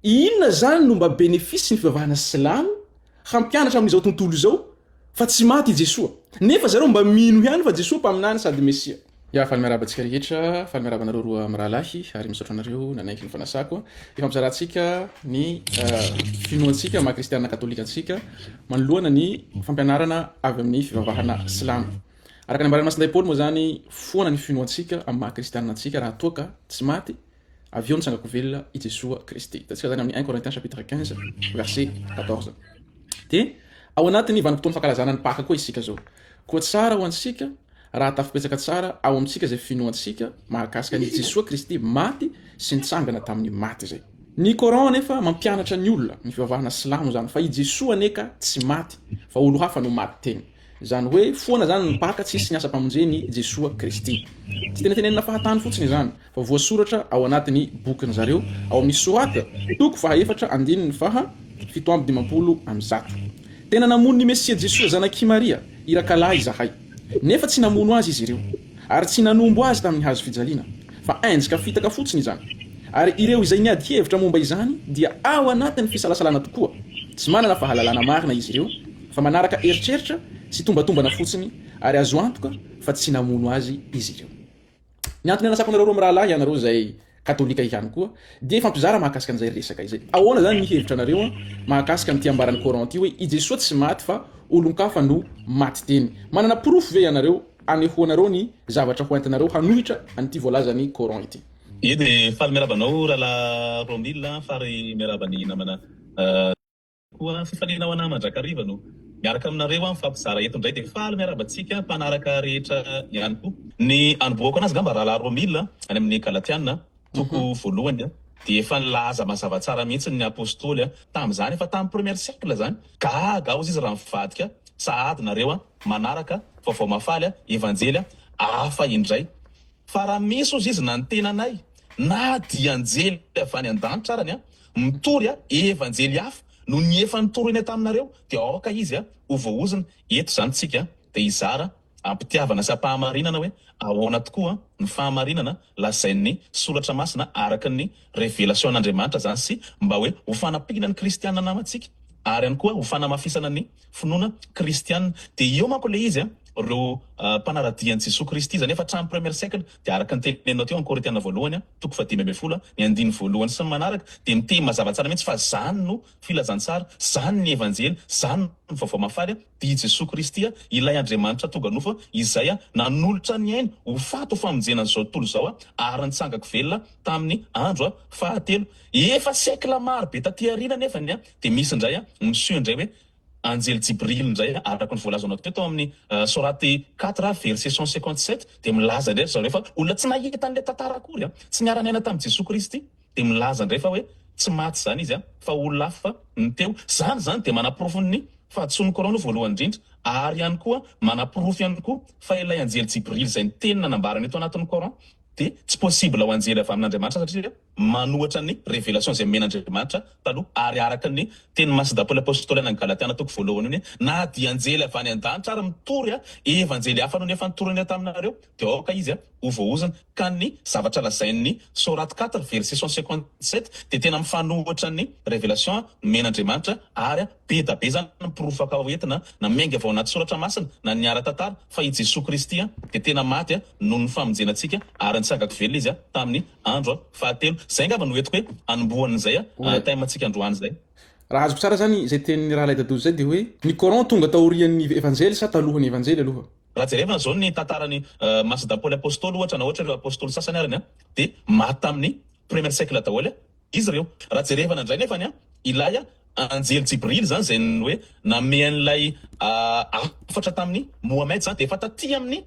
Inona izany no mba benefice ny fivavahana silamo hampianatra amin'izao tontolo izao fa tsy maty i Jesoa? Nefa zareo mba mino ihany fa Jesoa mpaminany sady Mesia. Ya, faly miarahaba antsika rehetra, faly miarahaba anareo roa mirahalahy ary misaotra anareo nanaiky ny fanasako. Hifampizarantsika ny finoantsika maha kristiana katolika antsika manoloana ny fampianarana avy amin'ny fivavahana silamo. Araka ny ambaran'i Masindahy Paoly moa izany, foana ny finoantsika amin'ny maha kristiana antsika raha toa ka tsy maty Avy eo nitsangako velona i Jesoa Kristy. Hitantsika izany amin'ny 1 Corinthiens chapitre 15 verset 14. Dia ao anatin'ny vanim-potoan'ny fankalazana ny Paka koa isika izao. Koa tsara ho antsika raha tafipetsaka tsara ao amintsika izay finoantsika mahakasika an'i Jesoa Kristy maty sy nitsangana tamin'ny maty izay. Ny Coran anefa mampianatra ny olona, ny fivavahana silamo izany, fa i Jesoa anie ka tsy maty fa olo hafa no maty teny. Izany hoe foana izany ny Paka tsisy ny asam-pamonjen'i Jesoa Kristy. Tsy tenetenenina fahatany fotsiny izany. fa voasoratra ao anatin'ny bokin zareo ao amin'ny Sourate toko faha efatra andininy faha 157. Tena namono ny Mesia Jesoa zanak'i Maria iraka lahy izahay. Nefa tsy namono azy izy ireo. Ary tsy nanombo azy tamin'ny hazo fijaliana. Fa endrika fitaka fotsiny izany. Ary ireo izay niady hevitra momba izany dia ao anatin'ny fisalasalana tokoa. Tsy manana fahalalana marina izy ireo fa manaraka eritreritra sy tombatombana fotsiny ary azo antoka fa tsy namono azy izy ireo. Ny antony anasako anareo roa mirahalahy, ianareo izay katolika ihany koa, dia hifampizara mahakasika an'izay resaka izay. Ahoana izany ny hevitra anareo mahakasika an'ity ambaran'ny Coran ity hoe i Jesoa tsy maty fa olon-kafa no maty teny? Manana porofo ve ianareo anehoanareo ny zavatra ho entinareo hanohitra an'ity voalazan'ny Coran ity? Ie dia faly miarahaba anao rahalahy Romil a, faly miarahaba ny namana. Koa fifaliana ho anah mandrakariva no miaraka aminareo aho mifampizara eto indray dia faly miarahaba antsika mpanaraka rehetra ihany koa. Ny anombohako anazy angamba rahalahy Romil any amin'ny Galatiana toko voalohany dia efa nilaza mazava tsara mihitsy ny apostoly tamin'izany efa tamin'ny premier siècle izany gaga hozy izy raha mivadika sahady nareo manaraka vaovao mahafaly evanjely hafa indray fa raha misy hozy izy na ny tenanay na dia anjely avy any an-danitra arany Mitory evanjely hafa noho ny efa nitoriana taminareo, dia aoka izy ho voaozona. Eto izany tsika dia hizara am-pitiavana sy am-pahamarinana hoe ahoana tokoa ny fahamarinana lazain'ny Soratra Masina araka ny revelation an'Andriamanitra izany sy mba hoe ho fanampiana ny kristiana namantsika ary ihany koa ho fanamafisana ny finoana kristiana. Dia eo manko ilay izy ireo mpanara-dia an'i Jesoa Kristy izany efa hatramin'ny premier siècle dia araka ny teneninao teo amin'ny Korintiana voalohany toko faha-15, ny andininy voalohany sy ny manaraka, dia miteny mazava tsara mihitsy fa izany no filazantsara, izany ny Evanjely, izany no vaovao mahafaly, dia i Jesoa Kristy, ilay Andriamanitra tonga nofo, izay nanolotra ny ainy ho faty ho famonjena an'izao tontolo izao, ary nitsangako velona tamin'ny andro fahatelo. Efa siècle maro be taty aoriana anefa dia misy indray miseho indray hoe Anjely Jibril indray araka ny voalazanao teo tao amin'ny Sourate 4 verset 157 dia milaza indray ry zareo fa olona tsy nahita an'ilay tantara akory an, tsy niara-niaina tamin'i Jesoa Kristy dia milaza indray fa hoe tsy maty izany izy an, fa olona hafa no teo. Izany izany dia manaporofo ny fahadisoan'ny Coran aloha voalohany indrindra ary ihany koa manaporofo ihany koa fa ilay Anjely Jibril izay niteny nanambarany eto anatin'ny Coran dia tsy possible ho anjely avy amin'Andriamanitra satria manohatra ny révélation izay nomen'Andriamanitra taloha ary araka ny tenin'i Masida Paoly Apostoly any amin'ny Galatiana toko voalohany io ny na dia anjely avy any an-danitra ary mitory evanjely hafa noho ny efa nitoriny taminareo dia aoka izy ho voaozona ka ny zavatra lazain'ny Sourate 4 verset 157 dia tena mifanohitra ny révélation nomen'Andriamanitra ary Be da be zany ny porofo afaka hoentina na miainga avy ao anaty soratra masina na ny ara-tantara fa i Jesoa Kristy dia tena maty noho ny famonjena antsika ary nitsangako velona Izy tamin'ny andro fahatelo. Zay angamba no entiko hoe anombohan'izay thème antsika androany izay. Raha azoko tsara zany izay tenin'ny rahalahy Dadozy zay dia hoe ny Coran tonga taorian'ny Evanjely sa talohan'ny Evanjely aloha? Raha jerevana zao ny tantaran'i Masida Paoly Apostoly ohatra na ohatra ireo Apostoly sasany arany dia maty tamin'ny premier siècle daholo Izy ireo. Raha jerevana indray nefany an, ilay anjely Jibril izany izay hoe nanome an'ilay hafatra tamin'i Mohammed izany dia efa taty amin'ny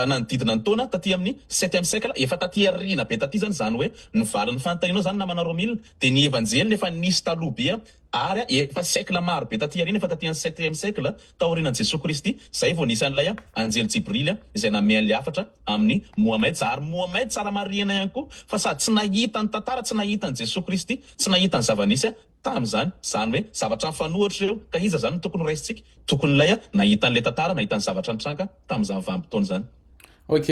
nanodidina ny taona taty amin'ny septième siècle, efa taty aoriana be taty izany, izany hoe ny valin'ny fanontanianao izany namana Romil dia ny evanjely efa nisy taloha be ary efa siècle maro be taty aoriana, efa taty amin'ny septième siècle taorianan'i Jesoa Kristy izay vao nisy an'ilay anjely Jibril izay nanome an'ilay hafatra amin'i Mohammed, ary Mohammed tsara marihina ihany koa fa sady tsy nahita ny tantara, tsy nahita an'i Jesoa Kristy, tsy nahita ny zava-nisy tamin'izany, izany hoe zavatra mifanohitra ireo, ka iza izany no tokony ho raisintsika? Tokony ilay nahita an'ilay tantara, nahita ny zavatra nitranga tamin'izany vanim-potoana izany. Ok,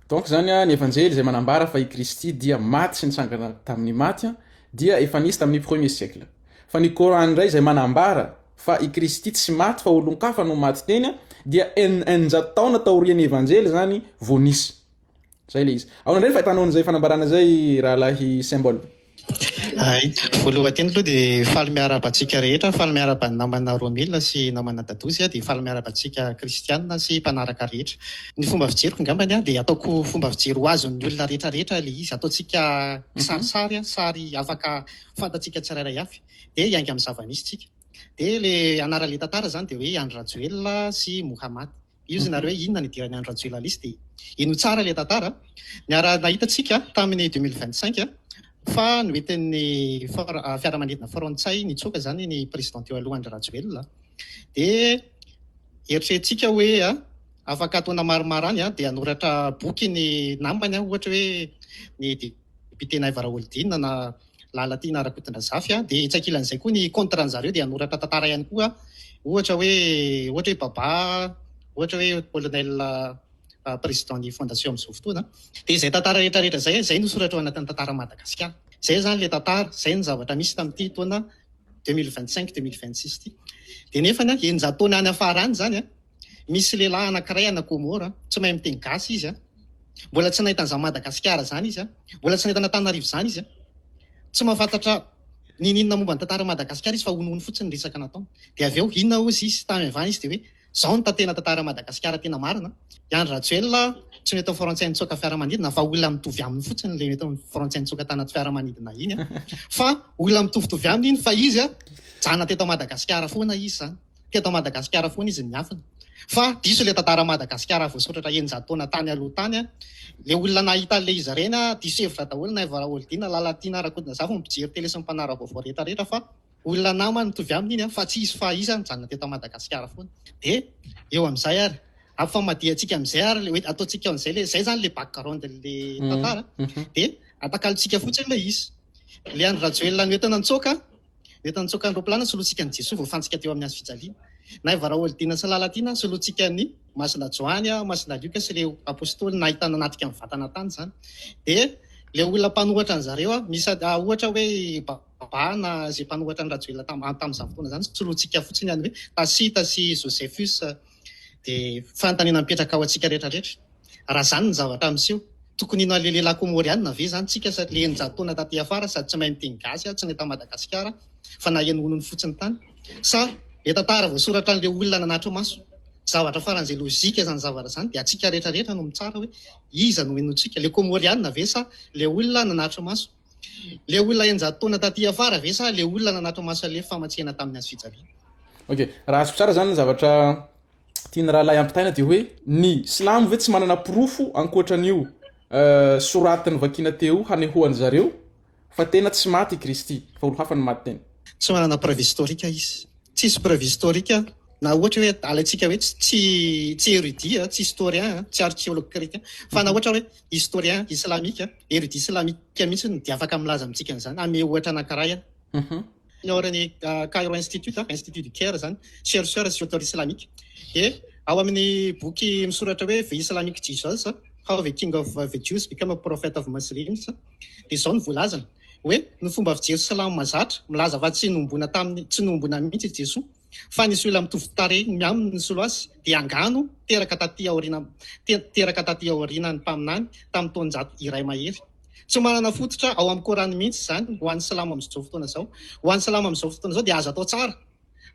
donc izany ny Evanjely izay manambara fa i Kristy dia maty sy nitsangana tamin'ny maty. dia efa nisy tamin'ny premier siècle. Fa ny Coran indray izay manambara fa i Kristy tsy maty fa olon-kafa no maty teny dia 600 taona taorian'ny Evanjely izany vao nisy. Zay le izy. Ahoana indray ny fahitanao an'izay fanambarana izay rahalahy Symbol? Hay. Voalohany teny aloha dia faly miarahaba antsika rehetra, faly miarahaba ny namana Romila sy namana Dadouzy dia faly miarahaba antsika kristianina sy mpanaraka rehetra. Ny fomba fijeriko angambany dia ataoko fomba fijery ho azon'ny olona rehetra rehetra ilay izy, ataontsika kisarisary, sary afaka fantatsika tsirairay avy dia hiainga amin'ny zava-misy tsika. Dia ilay anaran'ilay tantara izany dia hoe Andry Rajoelina sy Mohamad. Io izy nareo hoe inona ny idiran'i Andry Rajoelina lisy dia henoy tsara ilay tantara. Niara-nahita tsika tamin'ny 2025 fa noentin'ny fiaramanidina frantsay nitsoaka izany ny président teo aloha Andry Rajoelina. Dia eritreretintsika hoe afaka taona maromaro any dia hanoratra boky ny namany ohatra hoe ny député Naivo Raholdina na Lalatiana Rakotondrazafy a, dia etsy ankilan'izay koa ny contre an'zareo dia hanoratra tantara ihany koa ohatra hoe ohatra hoe Baba, ohatra hoe colonel président ny fondation amin'izao fotoana. Dia izay tantara rehetra rehetra izay, izay no soratra ao anatin'ny tantaran'i Madagasikara. Izay izany ilay tantara, izay ny zavatra misy tamin'ity taona 2025, 2026 ity. Dia nefany 600 taona any afara any izany an, Misy lehilahy anankiray any Comores, tsy mahay miteny gasy izy, mbola tsy nahita an'izany Madagasikara izany izy, mbola tsy nahita an'Antananarivo izany izy, tsy mahafantatra n'inon'inona momba ny tantaran'i Madagasikara izy fa honohono fotsiny ny resaka nataony. Dia avy eo, inona hozy izy, tany avy any izy dia hoe, izao no tena tantaran'i Madagasikara tena marina. I Andry Rajoelina tsy nentin'ny frantsay nitsoaka fiaramanidina fa olona mitovy aminy fotsiny ilay nentin'ny frantsay nitsoaka tanaty fiaramanidina iny fa olona mitovitovy aminy iny fa izy nijanona teto Madagasikara foana izy izany. Teto Madagasikara foana izy niafina. Fa diso ilay tantara Madagasikara voasoratra 600 taona tany aloha tany a. Ilay olona nahita an'ilay izy ireny a, diso hevitra daholo, Naivo Raholdina, Lalatiana Rakotondrazafy, ny mpijery tele sy ny mpanara-baovao rehetra rehetra fa olona namany mitovy aminy iny a, fa tsy izy fa iza nijanona teto Madagasikara foana. Dia eo amin'izay ary, ampifamadihana amin'izay ary ilay hoe ataontsika amin'izay ilay, izay izany ilay background an'ilay tantara, dia atakalontsika fotsiny ilay izy. Ilay Andry Rajoelina noentina nitsoaka, Mety nitsoaka ny roapilana solointsika an'i Jesoa voafantsika teo amin'ny hazo fijaliana. Naivo Raholdina sy Lalatiana solointsika an'i Masina Joany, Masina Lioka sy ireo Apostoly nahita nanatrika ny vatana tany izany. Dia ilay olona mpanohatra an'zareo, misy ohatra hoe i Baba na izay mpanohatra an'i Rajoelina tamin'izany fotoana izany, solointsika fotsiny any hoe Tacite sy Josephus. Dia fanontaniana mipetraka ho antsika rehetra rehetra, raha izany ny zavatra miseho, tokony hino an'ilay lehilahy Komorianina ve izany tsika sa ilay 600 taona taty afara sady tsy mahay miteny gasy, tsy nahita Madagasikara fa naheno honony fotsiny tany? Sa ilay tantara voasoratra an'ilay olona nanatri-maso? Zavatra faran'izay lojika izany zavatra izany dia antsika rehetra rehetra no mitsara hoe iza no henointsika, ilay Komorianina ve sa ilay olona nanatri-maso? Ilay olona 600 taona taty afara ve sa ilay olona nanatri-maso an'ilay famatsiana tamin'ny hazo fijaliana? Ok, raha azoko tsara zany ny zavatra tian'ny rahalahy ampitaina dia hoe ny silamo ve tsy manana porofo ankoatra an'io soratiny vakiana teo io hanehoan zareo fa tena tsy maty i Kristy fa olo hafa no maty teny? Tsy manana preuve historique izy. Tsisy preuve historique na ohatra hoe alaintsika hoe tsy tsy érudit, tsy historien, tsy archéologue chrétien fa na ohatra hoe historien islamique, érudit islamique mihitsy no dia afaka milaza amintsika an'izany. Hanome ohatra anankiray aho. Ny ao amin'ny Cairo Institute, Institut du Caire izany, chercheur sy auteur islamique. Dia ao amin'ny boky misoratra hoe The Islamic Jesus, How the King of the Jews Became a Prophet of Muslims, dia izao no voalazany, hoe ny fomba fijery silamo mahazatra milaza fa tsy nohomboana tamin'ny, tsy nohomboana mihitsy i Jesoa, fa nisy olona mitovy tarehy aminy nisolo azy, dia angano teraka taty aoriana, teraka taty aorianan'ny mpaminany tamin'ny taonjato iray mahery. Tsy manana fototra ao amin'ny Kor'any mihitsy izany ho an'ny silamo amin'izao fotoana izao. Ho an'ny silamo amin'izao fotoana izao dia azo atao tsara,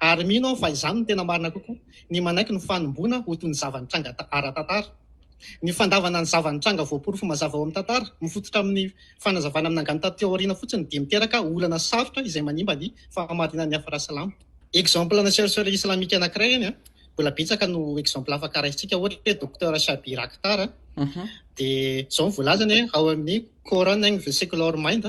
ary mino aho fa izany no tena marina kokoa, ny manaiky ny fanomboana ho toy ny zava-nitranga ara-tantara. Ny fandavana ny zava-nitranga voaporofo mazava ao amin'ny tantara, mifototra amin'ny fanazavana amin'ny angano taty aoriana fotsiny dia miteraka olana sarotra izay manimba ny fahamarinan'ny hafa raha-silamo. Exemple-na chercheur islamique anankiray eny an! Mbola betsaka no exemple afaka raisintsika ohatra hoe Docteur Shabir Akhtar dia izao no voalazany hoe ao amin'ny Quran and the Secular Mind,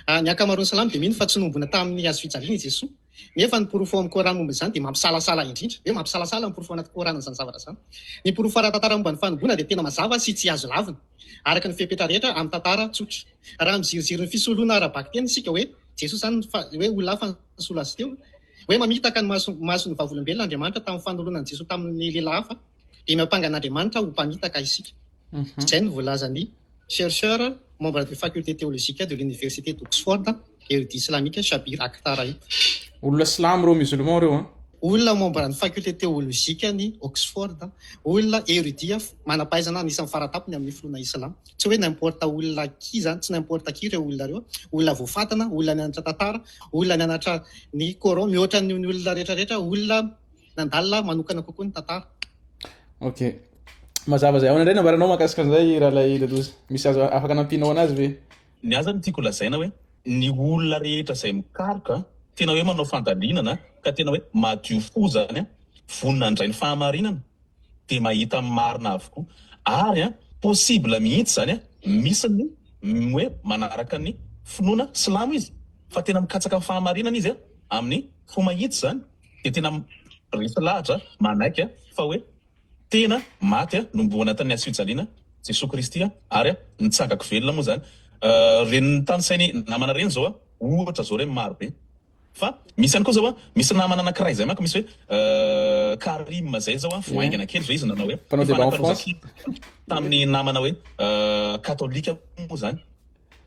Ny ankamaroan'ny silamo dia mino fa tsy nohomboana tamin'ny hazo fijaliana i Jesoa. Nefa ny porofo ao amin'ny Quran momba izany dia mampisalasala indrindra. Hoe mampisalasala ny porofo ao anaty Quran izany zavatra izany. Ny porofo ara-tantara momba ny fanomboana dia tena mazava sy tsy azo lavina, araka ny fepetra rehetra amin'ny tantara tsotra. Raha miziriziry ny fisoloana ara-bakiteny isika hoe Jesoa izany hoe olona hafa nisolo azy teo, Hoe mamitaka ny mason'ny vavolombelona Andriamanitra tamin'ny fanoloana an'i Jesoa tamin'ny lehilahy hafa, dia miampanga an'Andriamanitra ho mpamitaka isika. Izay no voalazan'ny chercheur, membre du faculté théologique de l'université d'Oxford. Érudit islamique Shabir Akhtar ito. Olona silamo ireo musulman ireo an. Olona membre ny faculté théologique ny Oxford, olona érudit manam-pahaizana anisan'ny faratampony amin'ny finoana islam. Tsy hoe n'importe olona qui zany, tsy n'importe qui ireo olona ireo, olona voafantina, olona nianatra tantara, olona nianatra ny coran mihoatra ny olona rehetra rehetra, olona nandalina manokana kokoa ny tantara. Ok. Mazava zay. Ahoana indray ny ambaranao mahakasika an'izay rahalahy Dadoza? Misy azo afaka anampianao anazy ve? Ny ahy zany tiako lazaina hoe ny olona rehetra izay mikaroka, tena hoe manao fandalinana ka tena hoe madio fo zany an, vonona handray ny fahamarinana dia mahita ny marina avokoa. Ary an, possible mihitsy zany an, misy ny hoe manaraka ny finoana silamo izy fa tena mikatsaka ny fahamarinana izy an, amin'ny fo mahitsy zany dia tena resy lahatra manaiky fa hoe Tena maty nombohana tamin'ny hazo fijaliana Jesoa Kristy ary nitsangako velona moa izany. Ireny notanisainy namana ireny izao ohatra izao ireny maro be. Fa misy ihany koa izao misy namana anankiray izay manko misy hoe Karim izay izao vao haingana kely izao izy nanao hoe Mpanao débat en France. tamin'ny namana hoe katolika moa izany.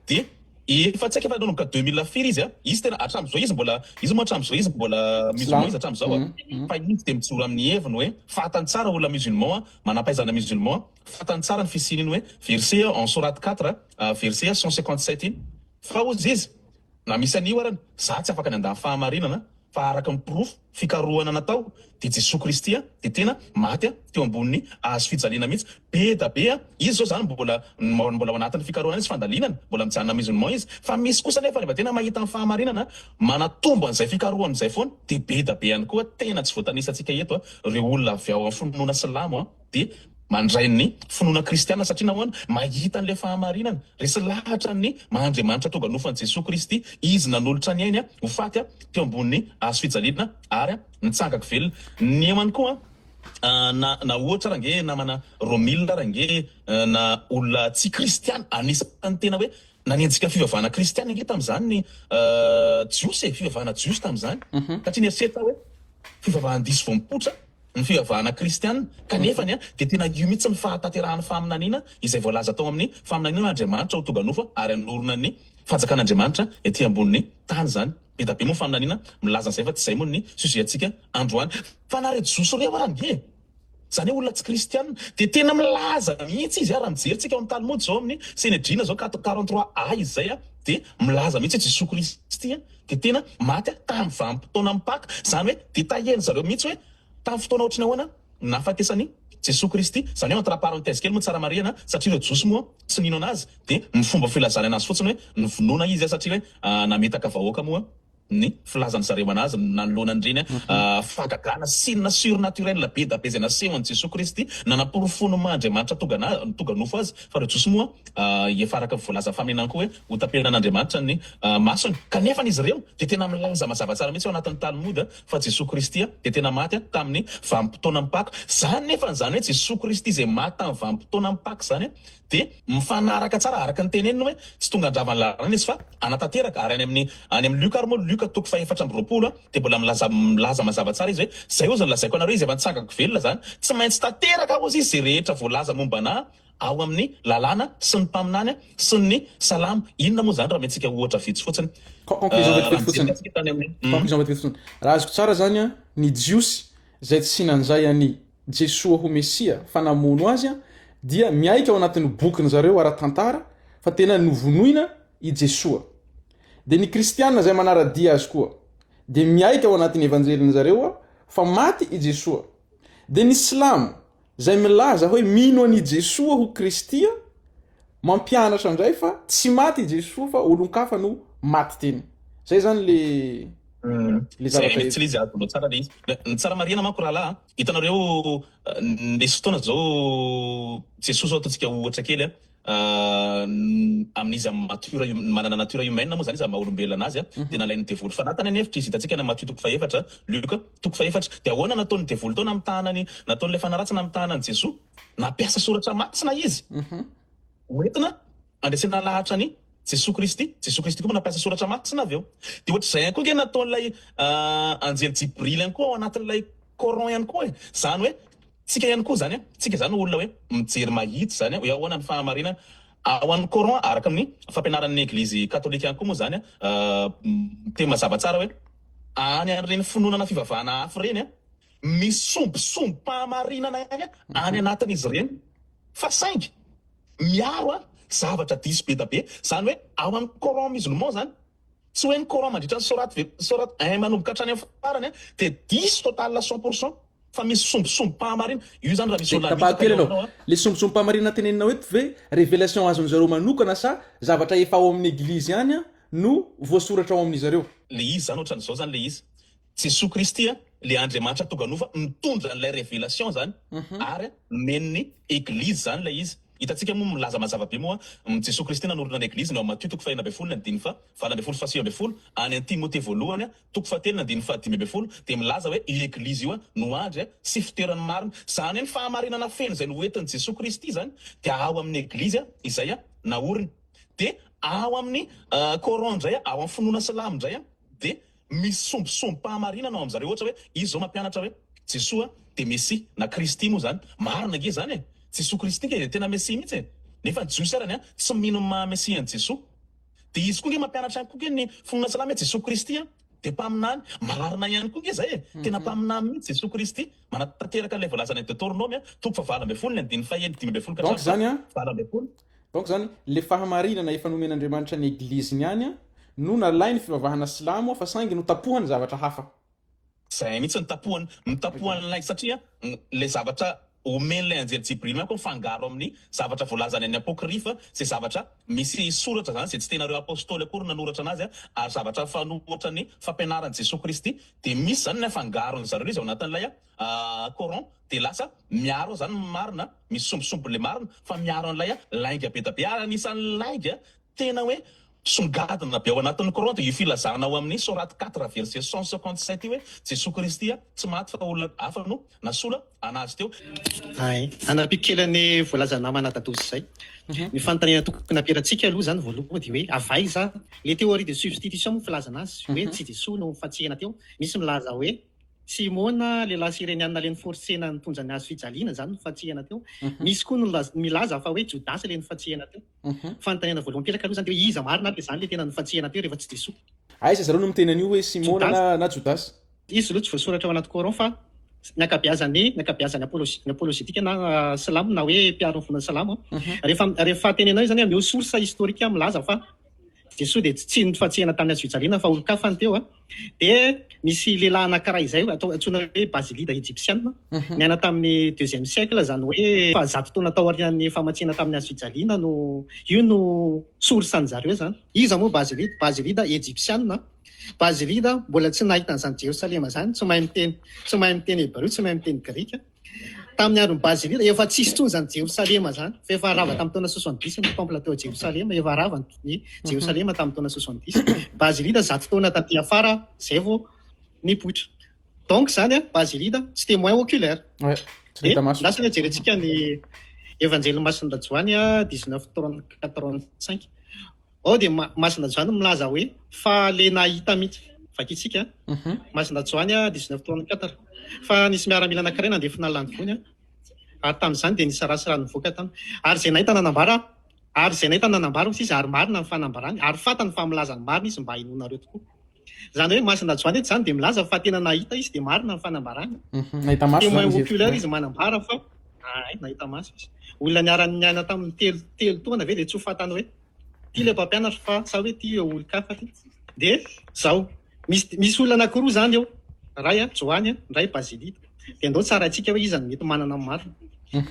Dia efa tsy haiko efa nanomboka 2000 firy izy a, izy tena hatramin'izao izy mbola, izy moa hatramin'izao izy mbola musulman izy hatramin'izao a, fa izy dia mijoro amin'ny heviny hoe fantany tsara olona musulman a, manampahaizana musulman a, fantany tsara ny fisian'iny hoe verset en sourate 4 verset 157 iny, fa hozy izy na misy an'io arany za tsy afaka ny handà ny fahamarinana fa araka ny porofo fikarohana natao dia Jesoa Kristy dia tena maty teo ambonin'ny hazo fijaliana mihitsy. Be da be izy izao izany mbola mbola ao anatin'ny fikarohana izy, fandalinana, mbola mijanona musulman izy. Fa misy kosa anefa rehefa tena mahita ny fahamarinana manatombo an'izay fikarohana izay foana dia be da be ihany koa tena tsy voatanisantsika eto ireo olona avy ao amin'ny finoana silamo dia mandray ny finoana kristiana satria nahoana? Mahita an'ilay fahamarinana, resy lahatra ny maha Andriamanitra tonga nofo an'i Jesoa Kristy, Izy nanolotra ny ainy ho faty teo ambonin'ny hazo fijaliana ary nitsangako velona. Ny eo ihany koa na na ohatra ary ange namana Romila ary ange na olona tsy kristiana anisan'ny tena hoe nanenjika fivavahana kristiana ange tamin'izany ny Jiosy e, fivavahana Jiosy tamin'izany satria nieritreritra hoe fivavahan-diso vao mipoitra ny fivavahana kristiana, kanefa ny dia tena io mihitsy ny fahatanterahan'ny faminaniana izay voalaza tao amin'ny faminaniana hoe Andriamanitra ho tonga nofo ary hanorina ny fanjakan'Andriamanitra ety ambonin'ny tany izany. Be da be moa ny faminaniana milaza an'izay fa tsy izay moa ny sujet antsika androany. Fa na ireo jiosy ireo ary ange e! Izany hoe olona tsy kristiana dia tena milaza mihitsy izy ary raha mijery tsika ao amin'ny Talmud izao amin'ny Senedrina izao 43 A izy izay dia milaza mihitsy hoe Jesoa Kristy dia tena maty tamin'ny vanim-potoanan'ny Paka. Izany hoe détailler-ny zareo mihitsy hoe tamin'ny fotoana ohatry ny ahoana ny nahafatesan'i Jesoa Kristy. Izany hoe entre parenthèses kely moa tsara marihana satria ireo Jiosy moa tsy nino an'azy dia ny fomba filazany an'azy fotsiny hoe novonoina izy satria hoe nametaka vahoaka moa ny filazan-dry zareo an'azy nanoloana an'ireny fahagagana signe surnaturel be da be izay nasehon'i Jesoa Kristy nanaporofoany maha Andriamanitra tonga tonga nofo azy. Fa ireo Jiosy moa efa araka ny voalazan'ny faminaniana koa hoe hotapenan'Andriamanitra ny masony. Kanefa izy ireo dia tena milaza mazava tsara mihitsy ao anatin'ny Talmud fa Jesoa Kristy dia tena maty tamin'ny vanim-potoanan'ny Paka. Izany nefa izany hoe Jesoa Kristy izay maty tamin'ny vanim-potoanan'ny Paka izany dia mifanaraka tsara araka ny teneniny hoe tsy tonga handrava ny lalàna izy fa hanatanteraka. Ary any amin'ny any amin'ny Lioka ary moa, Lioka toko fahefatra amby 20 dia mbola milaza milaza mazava tsara izy hoe izay hozy no lazaiko anareo izy efa nitsangako velona izany tsy maintsy tanteraka hozy izy izay rehetra voalaza momba anà ao amin'ny lalàna sy ny mpaminany sy ny salamo. Inona moa izany raha omentsika ohatra vitsy fotsiny? Conclusion Raha vetivety fotsiny. mijery antsika tany amin'ny Conclusion vetivety fotsiny. Raha azoko tsara zany an, ny Jiosy izay tsy nanjay an'i Jesoa ho Mesia fa namono azy an, dia miaiky ao anatin'ny bokin-dry zareo ara-tantara fa tena novonoina i Jesoa. Dia ny Kristiana izay manara-dia azy koa dia miaiky ao anatin'ny Evanjelin-dry zareo fa maty i Jesoa. Dia ny Silamo izay milaza hoe mino an'i Jesoa ho Kristy mampianatra indray fa tsy maty i Jesoa fa olon-kafa no maty teny. Zay zany le le Zay zavatra mihitsy eto. le izy, azonao tsara le izy. Ny tsara marihana manko rahalahy a, hitanareo nisy fotoana zao Jesoa zao ataontsika ohatra kely a, Amin'izy amin'ny nature manana nature humaine moa zany izy amin'ny maha olombelona anazy dia nalain'ny devoly fanahy tany an'efitra izy hitantsika any Matio toko fahefatra, Luc toko fahefatra dia ahoana nataon'ny devoly tao namitahana ny nataon'ilay fanahy ratsy namitahana an'i Jesoa nampiasa soratra masina izy hoentina handresena lahatra an'i Jesoa Kristy, Jesoa Kristy koa moa nampiasa soratra masina avy eo dia ohatr'izay ihany koa ange nataon'ilay anjely Jibril ihany koa ao anatin'ilay Coran ihany koa e, zany hoe Tsika ihany koa zany an, tsika zany olona hoe mijery mahitsy zany hoe ahoana ny fahamarinana. Ao amin'ny Coran araka ny fampianaran'ny Eglizy katolika ihany koa moa izany miteny mazava tsara hoe any an'ireny finoana na fivavahana hafa ireny misy sombisombi-pahamarinana ihany any anatin'izy ireny fa saingy miaro zavatra diso be da be. Izany hoe ao amin'ny Coran musulman izany tsy hoe ny Coran mandritra ny sourate ve sourate un manomboka hatrany amin'ny farany dia diso total 100% fa misy sombisombi-pahamarinana. Io izany raha misy Dia olona tapahako hamitaka kely eo ianao. aminao an. Le sombisombi-pahamarinana teneninao eto ve révélation azon'zareo manokana sa zavatra efa ao amin'ny eglizy ihany no voasoratra ao amin'izareo? Le izy izany ohatran'izao izany le izy. Jesoa Kristy an, le Andriamanitra tonga nofo mitondra an'ilay révélation izany ary nomen'ny eglizy izany ilay izy. Hitantsika moa milaza mazava be moa Jesoa Kristy nanorina ny egliziny ao Matio toko faha-16 ny andininy faha 18 sy faha 19 any an Timothée voalohany toko fahatelo ny andininy faha 15 dia milaza hoe io eglizy io no andry sy fitoeran'ny marina. Izany hoe ny fahamarinana feno izay noentin'i Jesoa Kristy izany dia ao amin'ny eglizy izay naoriny. Dia ao amin'ny Coran indray ao amin'ny finoana silamo indray dia misy sombisombi-pahamarinana ao amin'zareo ohatra hoe izy zao mampianatra hoe Jesoa dia Mesia na Kristy moa zany, marina ange zany e! Jesoa Kristy ange dia tena Mesia mihitsy e! Nefa ny Jiosy arany an tsy mino ny maha Mesia an'i Jesoa. Dia izy koa ange mampianatra ihany koa ange ny finoana silamo hoe Jesoa Kristy an dia mpaminany, marina ihany koa ange zay e! Tena mpaminany mihitsy Jesoa Kristy, manatanteraka an'ilay voalazan'i Deotornomy an toko faha 18 ny andininy faha 15 ka Donc hatramin'ny zany an, faha 18. Donc zany, le fahamarinana efa nomen'Andriamanitra ny Egliziny ihany no nalainy fivavahana silamo fa saingy notapohany zavatra hafa. Zay mihitsy notapohany, notapohan'ilay satria le zavatra omen'ilay anjely Jibril manko mifangaro amin'ny zavatra voalazany any apocryphe zay zavatra misy soratra zany zay tsy tena ireo apostoly akory nanoratra anazy ary zavatra mifanohitra ny fampianaran'i Jesoa Kristy de misy zany ny afangaron'ny zareo izy ao anatin'ilay Coran dia lasa miaro ao zany ny marina, misy sombisomby le marina fa miaro an'ilay lainga be da be ary anisan'ny lainga tena hoe songadina be ao anatin'ny Coran dia io filazana ao amin'ny Sourate 4 verset 157 io hoe Jesoa Kristy tsy maty fa olona hafa no nasolo anazy teo. Hay. Hanampiko kely an'i voalazan'i namana Dadosy izay. Ny fanontaniana tokony hapetratsika aloha izany voalohany dia hoe avy aiza le théorie de substitution moa filazana azy hoe tsy Jesoa no nifantsihana teo. Misy milaza hoe Simona, lehilahy Sireniana le niforcena nitondra ny hazo fijaliana, izany no nifantsihana teo. Misy koa no milaza fa hoe Jodasy le nifantsihana teo. Fanontaniana voalohany mipetraka aloha izany dia hoe iza marina ary izany le tena nifantsihana teo rehefa tsy Jesoa? Aiza zareo no miteny an'io hoe Simona na na Jodasy? Izy aloha tsy voasoratra ao anaty Coran fa ny ankabeazan'ny ny ankabeazan'ny apologie ny apologetique na silamo na hoe mpiaro ny finoana silamo rehefa rehefa tenenao izany hoe omeo source historique milaza fa Jesoa dia tsy nifantsihana tamin'ny hazofijaliana fa olon-kafa ny teo a. Dia nisy lehilahy anankiray izay atao antsoina hoe Basilida Ejipsiana, niaina tamin'ny deuxième siècle, izany hoe fahazato taona taorian'ny famatsiana tamin'ny hazofijaliana no io no source an-jareo izany. Iza moa Basilida? Basilida Ejipsiana. Basilida mbola tsy nahita an'izany Jerosalema izany, tsy mahay miteny, tsy mahay miteny hebreo, tsy mahay miteny grika. Tamin'ny andron'i Bazilida, efa tsisy intsony izany Jerosalema izany, fa efa rava tamin'ny taona soixante-dix ny temple teo Jerosalema, efa rava ny Jerosalema tamin'ny taona soixante-dix. Bazilida zato taona taty afara izay vao nipoitra. Donc izany an, Bazilida tsy témoin oculaire. Ouais, tsy Dia nahita maso. lasa anie jerentsika ny Evanjelin'i Masinda Joany dix-neuf trente-quatre-cinq. Ao dia Masina Joany milaza hoe fa le nahita mihitsy. Vakintsika an. Masina Joany 19 34. Fa nisy miaramila anankiray nandefona lanivoany ary tamin'izany dia nisy ra sy rano nivoaka tany. Ary izay nahita nanambara, ary izay nahita nanambara hoy izy ary marina ny fanambarany ary fantany fa milaza ny marina izy mba hinoanareo tokoa. Izany hoe Masina Joany eto izany dia milaza fa tena nahita izy dia marina ny fanambarany. Nahita maso Témoin izany izy eto. oculaire izy manambara fa ay, nahita maso izy. Olona niara-niaina taminy telo telo taona ve dia tsy ho fantany hoe ty ilay mpampianatra fa sa hoe ty olon-kafa ty. Dia zao, misy misy olona anankiroa izany eo, iray an Joany an, iray Bazilita. Dia andao tsaraintsika hoe iza no mety manana ny marina.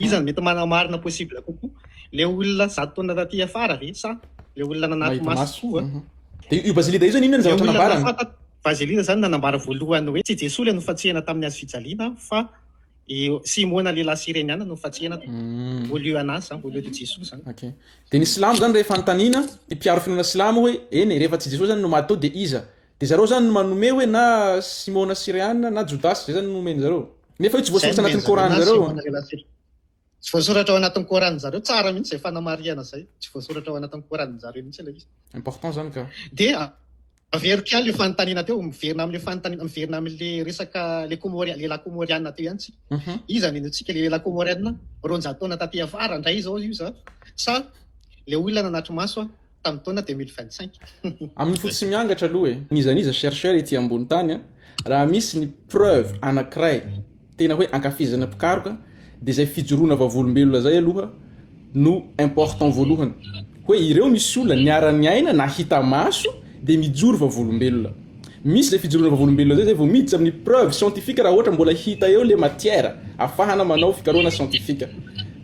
Iza no mety manamarina possible kokoa? Ilay olona zato taona taty afara ve sa ilay olona Nahita nanatri-maso maso. koa? Dia io Bazilida io zany inona ny Ilay zavatra olona nambarany? nahafantatra Bazilida izany nanambara voalohany hoe tsy Jesoa ilay nofantsihana tamin'ny hazo fijaliana fa i Simona lehilahy Sireniana no nofantsihana au lieu anazy izany, au lieu de Jesoa izany. Ok. Dia ny silamo zany rehefa anontaniana, ny mpiaro finoana silamo hoe eny e, rehefa tsy Jesoa zany no maty teo dia iza? Dia zareo zany no manome hoe na Simona Syriana na Jodasy, zay zany no omeny zareo. Nefa io tsy Izay voasoratra no anatin'ny omen'ny zareo Coran na zareo. Simona lehilahy Syriana. Tsy voasoratra ao anatin'ny Coran zareo, tsara mihitsy izay fanamarihana izay, tsy voasoratra ao anatin'ny Coran zareo mihitsy ilay izy. Important zany ka. Dia averiko ihany ilay fanontaniana teo, miverina amin'ilay fanontaniana, miverina amin'ilay resaka ilay Comori-, lehilahy Comoriana teo ihany tsika. Iza no inoantsika, ilay lehilahy Comoriana 200 taona taty afara indray izao io za, sa. Ilay olona nanatri-maso aho tamin'ny taona 2025. Amin'ny fo tsy miangatra aloha e! N'iza n'iza chercheur ety ambony tany an, raha misy ny preuve anakiray tena hoe ankafizana mpikaroka dia izay fijoroana vavolombelona zay aloha no important voalohany hoe ireo misy olona niara-niaina nahita maso dia mijoro vavolombelona. Misy zay fijoroana vavolombelona zay zay vao miditra amin'ny preuve scientifique raha ohatra mbola hita eo le matière afahana manao fikarohana scientifique.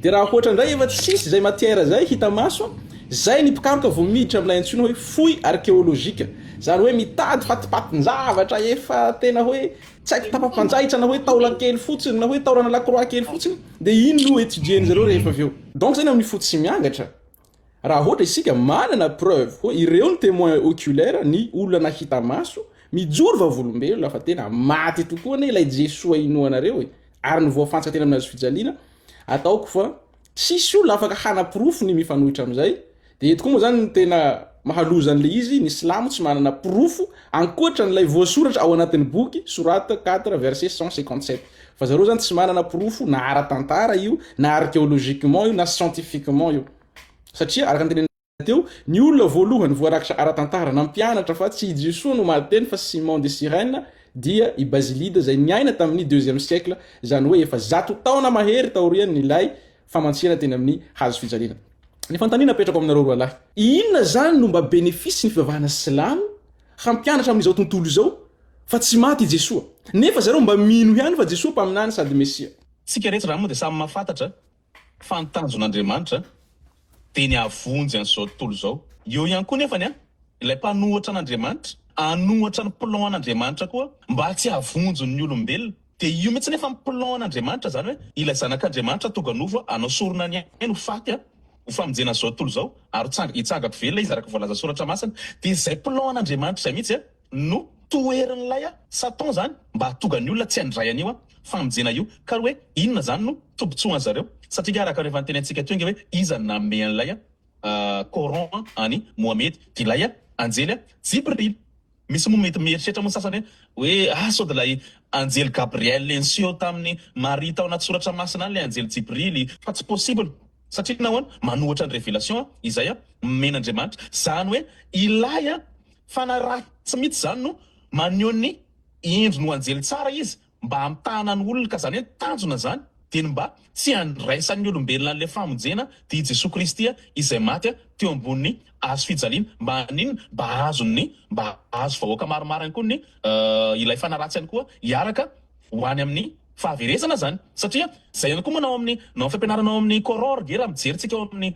Dia raha ohatra indray efa tsisy zay matière zay hita maso, zay ny mpikaroka vao miditra amin'ilay antsoina hoe fouille archéologique. Zany hoe mitady fatipatin-javatra efa tena hoe tsy haiko tapa-panjaitra na hoe taolan-kely fotsiny na hoe taolana lakroa kely fotsiny dia iny no étudier-ny zareo rehefa avy eo. Donc zany amin'ny fo tsy miangatra Raha ohatra isika manana preuve hoe ireo ny témoin oculaire, ny olona nahita maso, mijoro vavolombelona fa tena maty tokoa anie ilay Jesoa inoanareo e, ary ny voafantsika teny amin'ny hazo fijaliana, ataoko fa tsisy olona afaka hanaporofo ny mifanohitra amin'izay, dia eto koa moa zany ny tena mahaloza an'ilay izy, ny silamo tsy manana porofo ankoatra an'ilay voasoratra ao anatin'ny boky, sourate 4 verset 157, fa zareo zany tsy manana porofo na ara-tantara io, na archéologiquement io, na scientifiquement io. Satria araka ny tenenina teo, ny olona voalohany voarakitra ara-tantara nampianatra fa tsy i Jesoa no maty teny fa Simon de Cyrène dia i Basilide izay niaina tamin'ny deuxième siècle, izany hoe efa zato taona mahery taorian'ilay famantsihana teny amin'ny hazo fijaliana. Ny fanontaniana apetrako aminareo roalahy, inona izany no mba bénéfice ny fivavahana silamo hampianatra amin'izao tontolo izao fa tsy maty i Jesoa? Nefa zareo mba mino ihany fa Jesoa mpaminany sady Mesia. Tsika rehetra izany moa dia samy mahafantatra Fa ny tanjon'Andriamanitra dia ny hahavonjy an'izao tontolo izao. Eo ihany koa nefany ilay mpanohitra an'Andriamanitra, hanohitra ny plan an'Andriamanitra koa mba tsy hahavonjy ny olombelona. Dia io mihitsy nefa ny plan an'Andriamanitra, izany hoe ilay Zanak'Andriamanitra tonga nofo hanao sorona ny ainy ho faty ho famonjena an'izao tontolo izao ary hitsangako velona izy araka ny voalazan'ny Soratra Masina. Dia izay plan an'Andriamanitra izay mihitsy no toherin'ilay satan zany mba hahatonga ny olona tsy handray an'io famonjena io ka hoe inona zany no tombotsoan zareo satria nge araka ny efa nitenentsika teo nge hoe iza no nanome an'ilay coran an'i Mohamedy dia ilay anjely Jibril misy moa mety mieritreritra moa ny sasany hoe ah sao dia ilay anjely Gabriel niseho tamin'i Maria tao anaty soratra masina any ilay anjely Jibril fa tsy possible satria nahoana manohatra ny revelation izay nomen'Andriamanitra zany hoe ilay Fanahy ratsy mihitsy izany no maneho ny endriny ho anjely tsara izy mba hamitahana ny olona ka izany hoe ny tanjona izany dia ny mba tsy handraisan'ny olombelona an'ilay famonjena dia i Jesoa Kristy izay maty teo ambonin'ny hazo fijaliana mba haninona mba hahazon'ny mba hahazo vahoaka maromaro ihany koa ny ilay fanahy ratsy ihany koa hiaraka ho any amin'ny fahaverezana izany satria izay ihany koa manao amin'ny ny fampianarana ao amin'ny Coran ry raha mijery tsika ao amin'ny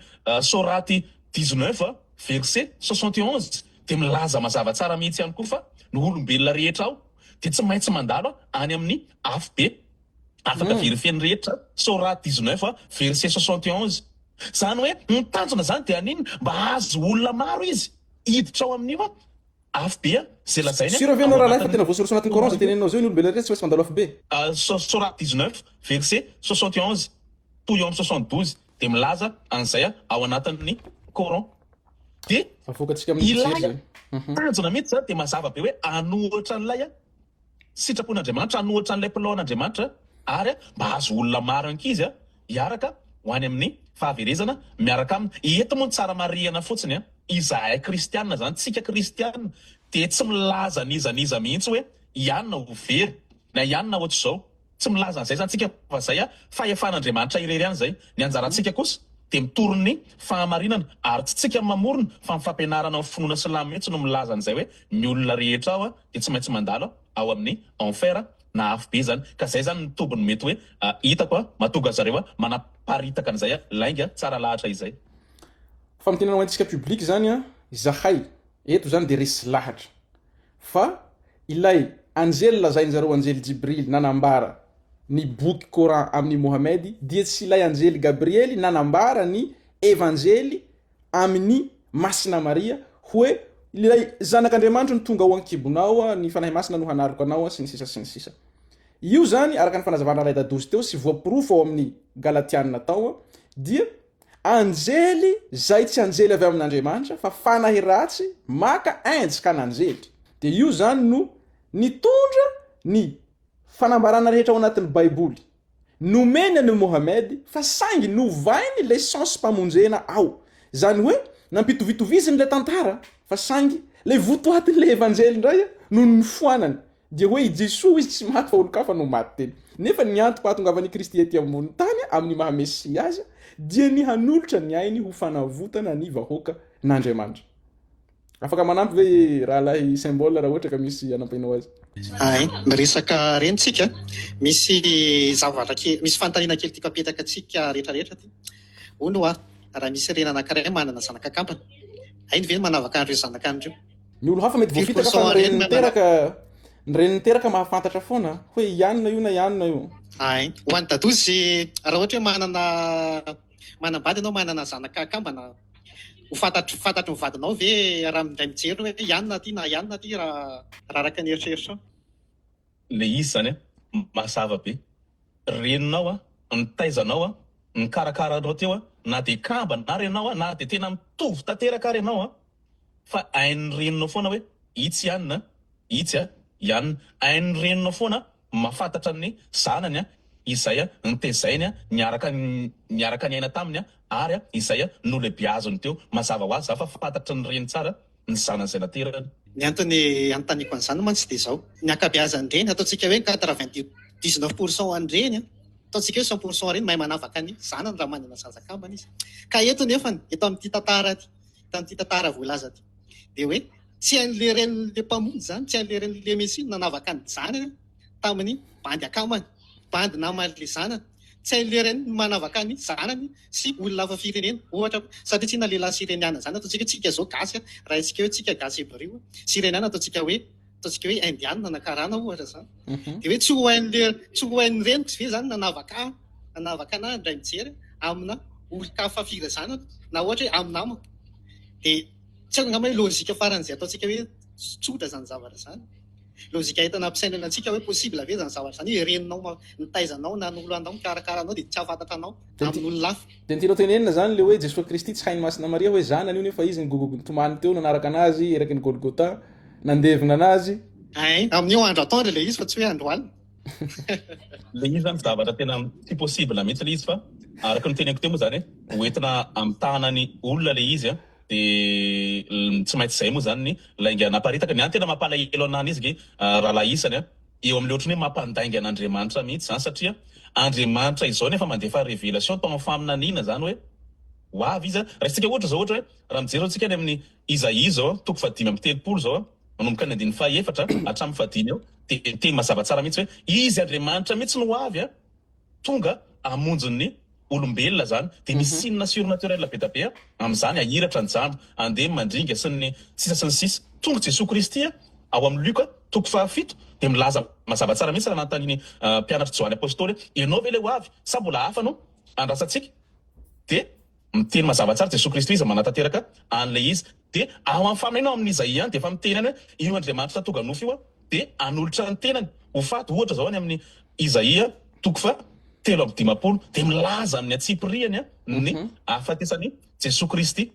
Soraty 19 verset 71 dia milaza mazava tsara mihitsy ihany koa fa ny olombelona rehetra ao dia tsy maintsy mandalo any amin'ny afobe. Afaka verifier ny rehetra, Sorat 19 verset 71. Izany hoe ny tanjona izany dia haninona? Mba hahazo olona maro izy hiditra ao amin'io afobe izay lazainy Sûr ve ao ianao rahalahy fa anatin'ny tena voasoratra anatin'ny Coran izay teneninao izay hoe ny olombelona rehetra tsy maintsy mandalo afobe? Sorat 19 verset 71 toy eo amin'ny 72 dia milaza an'izay ao anatin'ny Coran. Dia Avoakantsika amin'ny ilay fijery izay. tanjona mihitsy izany dia mazava be hoe hanohitra an'ilay sitrapon'Andriamanitra, hanohitra an'ilay plan-n'Andriamanitra ary mba hahazo olona maro ankizy hiaraka ho any amin'ny fahaverezana miaraka aminy. Eto moa ny tsara marihana fotsiny, izahay kristiana izany, tsika kristiana dia tsy milaza n'iza n'iza mihitsy hoe i anona ho very na i anona ohatr'izao. Tsy milaza an'izay izany tsika fa izay fahefan'Andriamanitra irery ihany izay. Ny anjarantsika kosa dia mitory ny fahamarinana ary tsy tsika no mamorona fa ny fampianarana ny finoana silamo mihitsy no milaza an'izay hoe ny olona rehetra ao dia tsy maintsy mandalo ao amin'ny enfer na afobe izany. Ka izay izany ny tombony mety hoe hitako mahatonga zareo manaparitaka an'izay lainga tsara lahatra izay. Famintinana ho antsika public izany izahay eto izany dia resy lahatra Fa ilay anjely lazain'zareo anjely Jibril nanambara ny boky Coran amin'i Mohammed dia tsy ilay anjely Gabriely nanambara ny evanjely amin'i Masina Maria hoe ilay zanak'Andriamanitra no tonga ao an-kibonao, ny Fanahy Masina no hanaloka anao sy ny sisa sy ny sisa. Io zany araka ny fanazavana Raidadosy teo sy voaporofo ao amin'ny Galatiana tao dia Anjely zay tsy anjely avy amin'Andriamanitra fa fanahy ratsy maka endrika an'anjely. Dia io zany no nitondra ny fanambarana rehetra ao anatin'ny baiboly nomeny an'i Mohammed fa saingy novainy le sens-pamonjena ao. Izany hoe nampitovitoviziny ilay tantara fa saingy ilay votoatin'ilay Evanjely indray no nofoanany. Dia hoe i Jesoa hoy izy tsy maty fa olon-kafa no maty teny. Nefa ny antom-pahatongavan'i Kristy ety ambony tany amin'ny maha Mesia azy dia ny hanolotra ny ainy ho fanavotana ny vahoakan'Andriamanitra. Afaka manampy ve i rahalahy Symbol raha ohatra ka misy anampianao azy? Hay, miresaka reny tsika, misy zavatra kely, misy fanontaniana kely tiako apetraka antsika rehetra rehetra aty. Hono hoa, raha misy reny anankiray manana zanaka kambana, hainy ve ny manavaka an'ireo zanaka an'ireo? Ny olo hafa mety Firy voafitaka fa pourcent ny reny reny manana. niteraka, ny reny niteraka mahafantatra foana hoe i anona io na i anona io. Hay, ho an'i Dadozy, raha ohatra hoe manana manambady ianao manana zanaka kambana, Ho fantatry fantatry ny vadinao ve raha indray mijery hoe i anona aty na i anona aty raha raha araka ny eritreritrao? Le izy zany an, mazava be. Reninao an, nitaiza anao an, nikarakara anao teo an, na dia kambana ary ianao an, na dia tena mitovy tanteraka ary ianao an, fa hain'ny reninao foana hoe itsy i anona, itsy an, i anona. Hain'ny reninao foana Mahafantatra ny zanany izay notezainy niaraka niaraka niaina taminy ary izay nolebiaziny teo. Mazava ho azy za fa fantatry ny reny tsara ny zanany izay naterany. Ny antony anontaniako an'izany mantsy dia izao, ny ankabeazan'ny reny, ataontsika hoe quatre-vingt dix-neuf pour cent an'ny reny, ataontsika hoe cent pour cent reny mahay manavaka ny zanany raha manana zaza kambana izy. Ka eto nefany, eto amin'ity tantara ity, eto amin'ity tantara voalaza ity, dia hoe Tsy hain'ilay renin'ilay mpamonjy izany, tsy hain'ilay renin'ilay Mesia ny nanavaka ny zanany tamin'ny bandy akamany, bandy naman'ilay zanany. Tsy hain'ilay reniny ny manavaka ny zanany sy olona hafa firenena. Ohatra, satria tsy inona lehilahy syreniana izany, ataontsika hoe tsika izao gasy, raha haintsika hoe tsika gasy hebrio, syreniana ataontsika hoe, ataontsika hoe indiana na karana ohatra izany. Dia hoe tsy ho hain'ilay, tsy ho hain'ny reniko ve izany nanavaka ahy, nanavaka anah indray mijery amina olon-kafa firazanana, na ohatra hoe amin'ny namako. Dia. Tsy haiko angamba hoe lojika faran'izay ataontsika hoe tsotra izany zavatra izany. Lojika entina hampisainana antsika hoe possible ve izany zavatra izany hoe reninao nitaiza anao, nanolo anao, nikarakara anao dia tsy hahafantatra anao amin'olona hafa. Dia ny tianao tenenina izany ilay hoe Jesoa Kristy tsy hain'i Masina Maria hoe zanany io nefa izy nigogogo nitomany teo nanaraka anazy eraky ny Golgotha, nandevina anazy. Ein, amin'io andro atoandro ilay izy fa tsy hoe andro alina. Ilay izy zany zavatra tena tsy possible mihitsy ilay izy fa araka ny noteneniko teo moa zany hoe ho entina hamitahana ny olona ilay izy an, dia tsy maintsy izay moa zany ny lainga naparitaka. Ny ahy tena mampalahelo anah mihitsy nge rahalahy isany an, eo amin'ilay ohatran'ny hoe mampandainga an'Andriamanitra mihitsy zany satria Andriamanitra izao nefa mandefa revelation tao amin'ny faminaniana zany hoe ho avy izy an. Raisintsika ohatra izao ohatra hoe raha mijery zao tsika any amin'ny Izaia izao an, toko fahadimy 35 izao an, manomboka ny andininy fahaefatra hatramin'ny fahadimy eo dia miteny mazava tsara mihitsy hoe Izy Andriamanitra mihitsy no ho avy an, tonga hamonjy ny olombelona izany, dia misy signe surnaturel be da be amin'izany, hahiratra ny jamba, handeha ny mandringa sy ny sisa sy ny sisa. Tonga Jesoa Kristy ao amin'ny Lioka toko fahafito dia milaza mazava tsara mihitsy raha nanontanian'ny mpianatr'i Joany Apostoly hoe ianao ve ilay ho avy sa mbola hafa no andrasantsika? Dia Miteny mazava tsara Jesoa Kristy hoe iza manatanteraka an'ilay izy. Dia ao amin'ny faminaniana ao amin'ny Izaia ihany dia efa miteny ihany hoe io Andriamanitra tonga nofo io dia hanolotra ny tenany ho faty. Ohatra izao any amin'ny Izaia toko faha 53 dia milaza amin'ny antsipirihany ny hahafatesan'i Jesoa Kristy.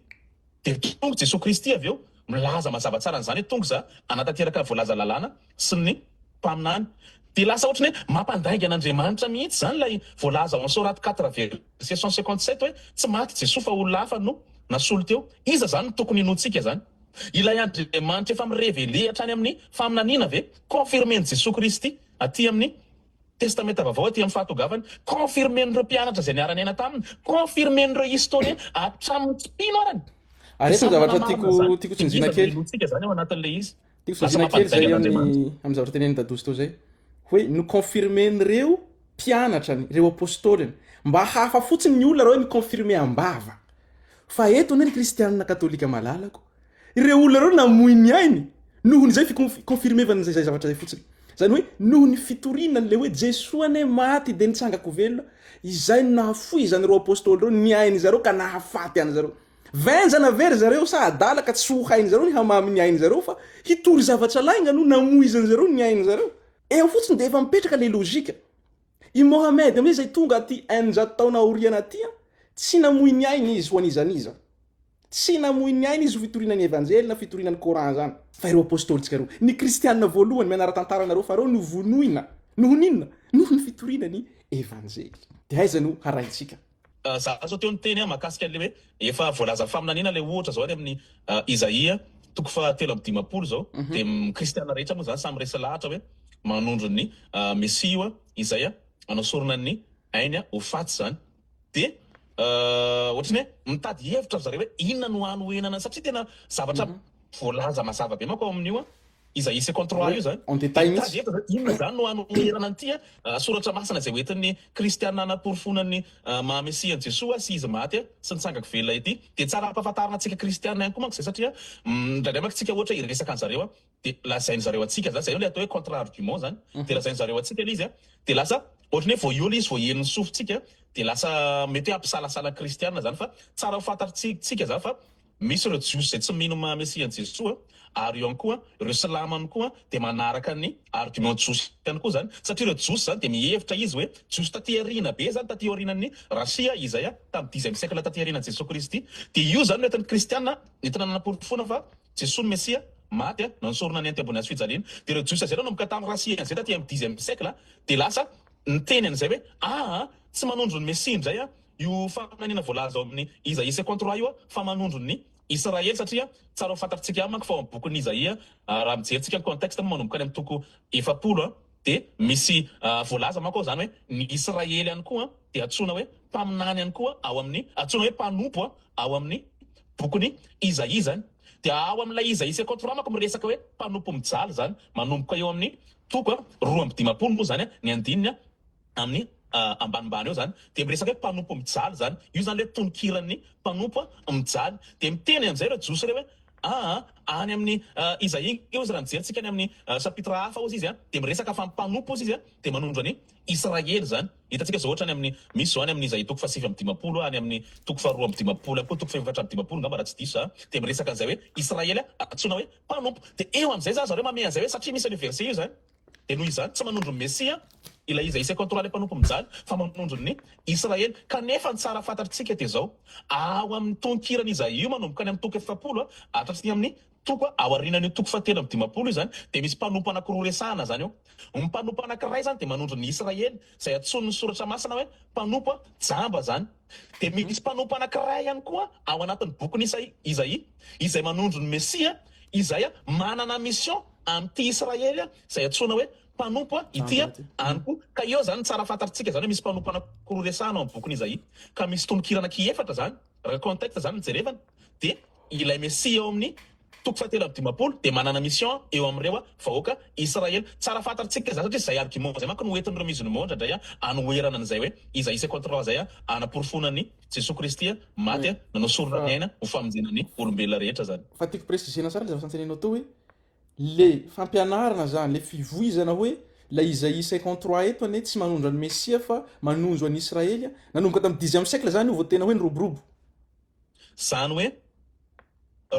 Dia tonga Jesoa Kristy avy eo milaza mazava tsara an'izany hoe tonga izaho hanatanteraka ny voalazan'ny lalàna sy ny mpaminany. Dia lasa ohatran'ny hoe mampandainga an'Andriamanitra mihitsy izany ilay voalaza ao amin'ny Soraty quatre verset 157 hoe tsy maty Jesoa fa olona hafa no nasolo teo. Iza izany no tokony hinoantsika izany? Ilay Andriamanitra efa mi-reveler hatrany amin'ny faminaniana ve? Confirmer-n'i Jesoa Kristy aty amin'ny Testamenta Vaovao aty amin'ny fahatongavany, confirmer-n'ireo mpianatra izay niara-niaina taminy, confirmer-n'ireo historiens hatramin'ny tsy mpino arany. Ary Dia eto ny samy zavatra manamarina tiako izany. tiako Dia tsinjina iza no kely. hinoantsika izany ao anatin'ilay izy? Tiako Lasa tsinjina kely izay mampandainga amin'ny an'Andriamanitra. amin'ny zavatra tenenin'i Dadosy teo izay. Hoe no-confirmer-n'ireo mpianatrany, ireo apostoliny. Mba hafa fotsiny ny olona raha hoe mi-confirmer am-bava. Fa eto anie ry kristianina katolika malalako, Ireo olona ireo namoy ny ainy noho ny izay fi-confirmevana izay zavatra izay fotsiny. Izany hoe noho ny fitoriana an'ilay hoe Jesoa anie maty dia nitsanga-ko velona, izay no nahafoizan'ireo ireo apostoly ireo ny ain'ny zareo ka nahafaty an'zareo. Venjana ve ry zareo sa adala ka tsy ho hain'zareo ny hamamy ny ain'zareo fa hitory zavatra lainga no namoizan'zareo ny ain'zareo? Eo fotsiny dia efa mipetraka ilay logique. I Mohammed amin'izay izay tonga aty 600 taona aoriana aty, tsy namoy ny ainy izy ho an'iza n'iza. Tsy namoy ny ainy izy ho fitoriana ny Evanjely na fitoriana ny Coran izany. Fa ireo Apostolintsika ireo, ny Kristianina voalohany, mianara tantara nareo fa ireo novonoina. Noho ny inona? Noho ny fitoriana ny Evanjely. Dia aiza no harahintsika? Za zao teo niteny mahakasika an'le hoe efa voalaza faminaniana le ohatra zao any amin'ny Izaia toko faha 53 zao dia ny kristiana rehetra moa zany samy resy lahatra hoe manondro ny Mesia io izay hanao sorona ny ainy ho faty zany dia ohatry ny hoe mitady hevitra ry zareo hoe inona no hanohenana satria tena zavatra voalaza mazava be manko ao amin'io Isaïe 53 io zany. En détail mihitsy. Mitady hevitra zany, inona zany no hanoherana an'ity soratra masina izay hoentin'ny kristiana hanaporofoana ny maha Mesia an'i Jesoa sy izy maty sy nitsangako velona ity. Dia tsara hampahafantarina antsika kristiana ihany koa manko izay satria indraindray manko tsika ohatra hiresaka an'zareo dia lazain'zareo antsika zany, zay ilay atao hoe contre argument zany, dia lazain'zareo antsika ilay izy dia lasa ohatran'ny hoe vao eo ilay izy vao henon'ny sofintsika dia lasa mety hoe hampisalasala ny kristiana zany fa tsara ho fantatritsika zany fa Misy ireo Jiosy izay tsy mino ny maha Mesia an'i Jesoa, ary eo ihany koa ireo Silamo ihany koa dia manaraka ny argument Jiosy ihany koa izany, satria ireo Jiosy izany dia mihevitra izy hoe Jiosy taty aoriana be izany, taty aorianan'ny Rasia izay tamin'ny dixième siècle taty aorianan'i Jesoa Kristy, dia io izany no entin'ny Kristiana entina nanaporofoana fa Jesoa no Mesia, maty, nanosorona ny ainy teo ambony hazo fijaliana, dia ireo Jiosy izay nanomboka tamin'ny Rasia izay taty amin'ny dixième siècle dia lasa niteny an'izay hoe aa tsy manondro ny Mesia indray Io faminaniana voalaza ao amin'ny Isaïe 53 io fa manondro ny Israely satria tsara ho fantatritsika ihany manko fa ao amin'ny bokin'i Isaïe raha mijery tsika ny contexte moa manomboka any amin'ny toko 40 dia misy voalaza manko ao izany hoe ny Israely ihany koa dia antsoina hoe mpaminany ihany koa ao amin'ny antsoina hoe mpanompo ao amin'ny bokin'i Isaïe izany dia ao amin'ilay Isaïe 53 manko miresaka hoe mpanompo mijaly izany manomboka eo amin'ny toko 52 moa izany ny andininy amin'ny ambanimbany eo zany dia miresaka hoe mpanompo mijaly zany, io zany le tononkiran'ny mpanompo mijaly, dia miteny an'izay ireo jiosy ireo hoe aa any amin'ny Isaïe ozy raha mijery tsika any amin'ny chapitre hafa ozy izy dia miresaka fa mpanompo ozy izy dia manondro an'i Israely zany, hitantsika zao ohatra any amin'ny misy zao any amin'ny Isaïe toko faha 59 any amin'ny toko faha 52 any koa toko faha 54 angamba raha tsy diso za dia miresaka an'izay hoe Israely antsoina hoe mpanompo, dia eo amin'izay zany zareo mamehy an'izay hoe satria misy an'io verset io zany. Dia noho izany, tsy manondro ny Mesia ilay Isaïe 53 ilay mpanompo mijaly, fa manondro ny Israely. Kanefa ny tsara fantatritsika dia izao, ao amin'ny tononkiran'i Isaïe io, manomboka any amin'ny toko 40 hatraty amin'ny toko aorianan'io toko faha 53 io izany, dia misy mpanompo anankiroa resahana izany eo. Ny mpanompo anankiray izany dia manondro ny Israely, izay antsoin'ny Soratra Masina hoe mpanompo jamba izany. Dia misy mpanompo anankiray ihany koa ao anatin'ny bokin'i Isaïe, izay manondro ny Mesia, izay manana mission amin'ity Israely izay antsoina hoe mpanompo ity any koa. Ka eo izany tsara fantatritsika izany hoe misy mpanompo anankiroa resahana ao amin'ny bokin'i Isaïe. Ka misy tononkira anankiefatra izany, raha contexte izany no jerevana, dia ilay Mesia eo amin'ny toko faha 53 dia manana mission eo amin'ireo vahoaka Israely. Tsara fantatritsika izany satria izay argument izay manko no entin'ireo musulmans indraindray anoherana an'izay hoe Isaïe 53 izay anaporofoana ny Jesoa Kristy maty nanao sorona ny aina ho famonjena ny olombelona rehetra zany. Fa tiako préciser-na tsara le zavatra noteneninao teo hoe le fampianarana zany, le fivoizana hoe ilay Isaïe 53 eto anie tsy manondro an'i Mesia fa manondro an'i Israely, nanomboka tamin'ny dixième siècle zany io vao tena hoe niroborobo. Zany hoe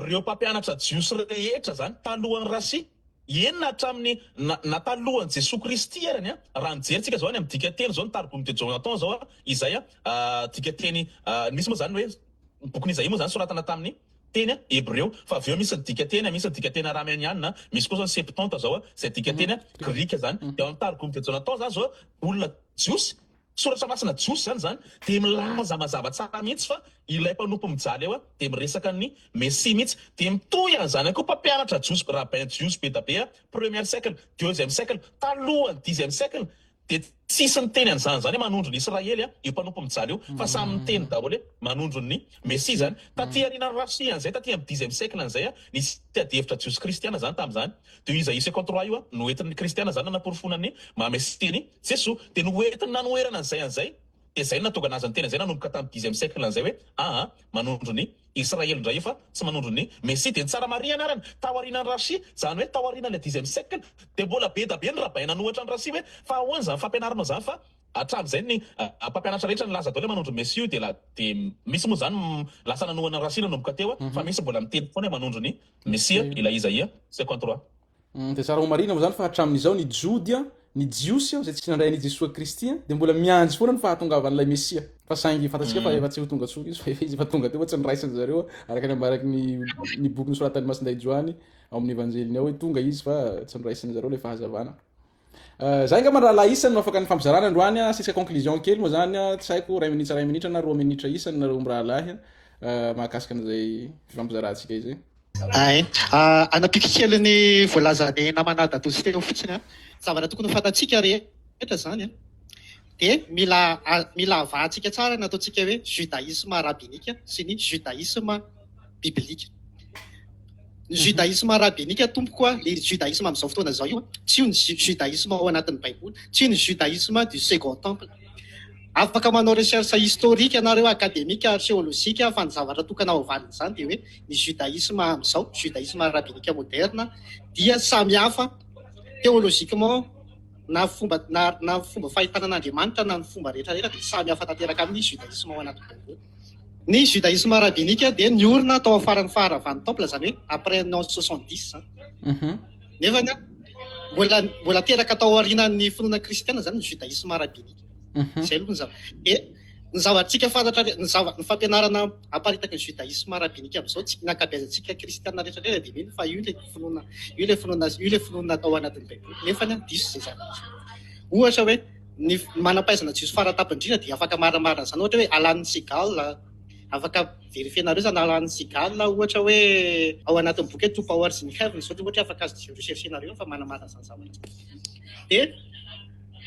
reo mpampianatra jiosy rehetra zany talohan'i Rashi, eny na hatramin'ny na na talohan'i Jesoa Kristy arany an, raha mijery tsika zao any amin'ny dikateny zao ny Targum de Jonathan zao an, izay an dikateny misy moa zany hoe ny bokin'i Isaïe moa zany soratana tamin'ny teny hebreo fa avy eo misy ny dikateny misy ny dikateny arameaniana, misy koa zao ny Septante zao an, izay dikateny grika zany, dia ao amin'ny Targum de Jonathan zany zao olona jiosy Soratra masina jiosy izany izany dia milaza mazava tsara mihitsy fa ilay mpanompo mijaly eo dia miresaka ny Mesia mihitsy. Dia mitohy an'izany ihany koa mpampianatra jiosy, rabbin jiosy be da be premier siècle, deuxième siècle, talohan'ny dixième siècle dia tsisy niteny an'izany izany hoe manondro ny Israely io mpanompo mijaly io fa samy niteny daholo hoe manondro ny Mesia izany. Taty aorianan'ny Rashi an'izay, taty amin'ny dixième siècle an'izay, nisy adihevitra jiosy kristiana izany tamin'izany. Dia io Isaïe 53 io noentin'ny kristiana izany nanaporofoana ny maha Mesia an'i Jesoa. Dia noentiny nanoherana an'izay an'izay. Dia izay no nahatonga anazy niteny an'izay nanomboka tamin'ny dixième siècle an'izay hoe aa manondro ny Israely indray io fa tsy manondro ny Mesia. Dia ny tsara marihana arany, taorianan'i Rashi, izany hoe taorianan'ilay dixième siècle, dia mbola be da be ny rabain nanohatra an'i Rashi hoe fa ahoana izany fampianaranao izany fa hatramin'izay ny mpampianatra rehetra nilaza daholo hoe manondro ny Mesia io dia la dia misy moa izany lasa nanohana an'i Rashi nanomboka teo fa misy mbola miteny foana hoe manondro ny Mesia ilay Izaia 53. Dia tsara ho marihina moa izany fa hatramin'izao ny Jody, ny Jiosy izay tsy nandray an'i Jesoa Kristy dia mbola miandry foana ny fahatongavan'ilay Mesia. Fa saingy fantatsika fa efa tsy ho tonga intsony izy fa efa izy efa tonga teo fa tsy niraisin-dry zareo araka ny ambaraky ny ny boky nosoratan'i Masindahy Joany ao amin'ny Evanjeliny ao hoe tonga izy fa tsy niraisin-dry zareo ilay fahazavana. Zay angamba rahalahy isany no afaka nifampizarana androany a, asisika conclusion kely moa zany a, tsy haiko iray minitra iray minitra na roa minitra isany nareo mirahalahy mahakasika an'izay fifampizarantsika izay. Ay, anampiako kely ny voalazan'ny namana Dadosy teo fotsiny an, zavatra tokony ho fantatsika rehetra zany an, dia mila mila avahantsika tsara ny ataontsika hoe judaïsme rabbinique sy ny judaïsme biblique. Ny judaïsme rabbinique tompoko a, le judaïsme amin'izao fotoana izao io a, tsy io ny judaïsme ao anatin'ny baiboly, tsy io ny judaïsme du second temple. Afaka manao recherche historique ianareo, académique, archéologique, fa ny zavatra tokana ho valin'izany dia hoe ny judaïsme amin'izao, judaïsme rabbinique moderne, dia samy hafa théologiquement na fomba na na fomba fahitana an'Andriamanitra na ny fomba rehetra rehetra dia samy hafa tanteraka amin'ny judaïsme ao anatin'ny baiboly. Ny judaïsme rabbinique dia niorina tao afaran'ny faharavan'ny temple, izany hoe après ny an 70 izany. Nefany an, mbola mbola teraka tao aorianan'ny finoana kristiana izany ny judaïsme rabbinique. Izay aloha ny zava. Dia ny zavatsika fantatra ny zava ny fampianarana aparitaky ny judaïsme rabbinique amin'izao, tsy ny ankabeazantsika kristiana rehetra rehetra dia mino fa io ilay finoana io ilay finoana io ilay finoana tao anatin'ny baiboly. Nefany an, diso izay zavatra izay. Ohatra hoe Ny manam-pahaizana jiosy faratampony indrindra dia afaka marimarina izany, ohatra hoe Alan Segal, afaka verifier-nareo izany Alan Segal, ohatra hoe ao anatin'ny boky hoe Two Powers in Heaven, izao ohatra hoe afaka azo rechercher-nareo fa manamarina izany zavatra izany. Dia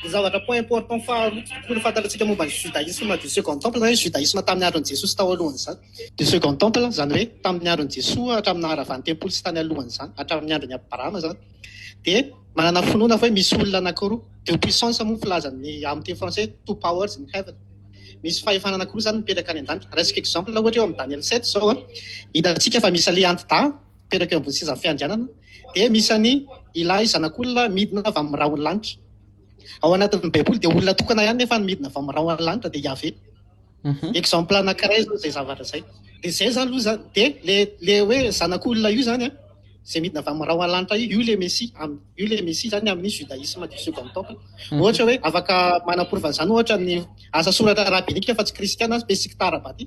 ny zavatra point important faharoa tokony ho fantatratsika momba ny judaïsme du second temple, izany hoe judaïsme tamin'ny andron'i Jesoa sy tao alohan'izany. Du second temple, izany hoe tamin'ny andron'i Jesoa hatramin'ny naharavan'ny tempoly sy tany alohan'izany, hatramin'ny andron'i Abrahama izany. Dia manana finoana fa hoe misy olona anankiroa, deux puissances moa ny filazan'ny amin'ny teny français two powers in heaven. Misy fahefana anankiroa izany mipetraka any an-danitra. Raisiko exemple ohatra eo amin'ny Daniel 7 izao an, hitantsika fa misy an'ilay anti-dahy mipetraka eo ambony seza fiandrianana, dia misy an'i ilay zanak'olona midina avy amin'ny rahon'ny lanitra. Ao anatin'ny Baiboly dia olona tokana ihany nefa ny midina avy amin'ny rahon'ny lanitra dia Yahvé. Exemple anankiray zao zay zavatra zay. De zay zany aloha zany, de le le hoe zanak'olona io zany an, zay midina avy amin'ny rahona lanitra io, io le Messie, am- io le Messie zany amin'ny judaïsme du second temple. Ohatra hoe afaka manaporofo an'izany ohatra ny asa soratra rabbinique fa tsy kristiana, Pesikta Rabati.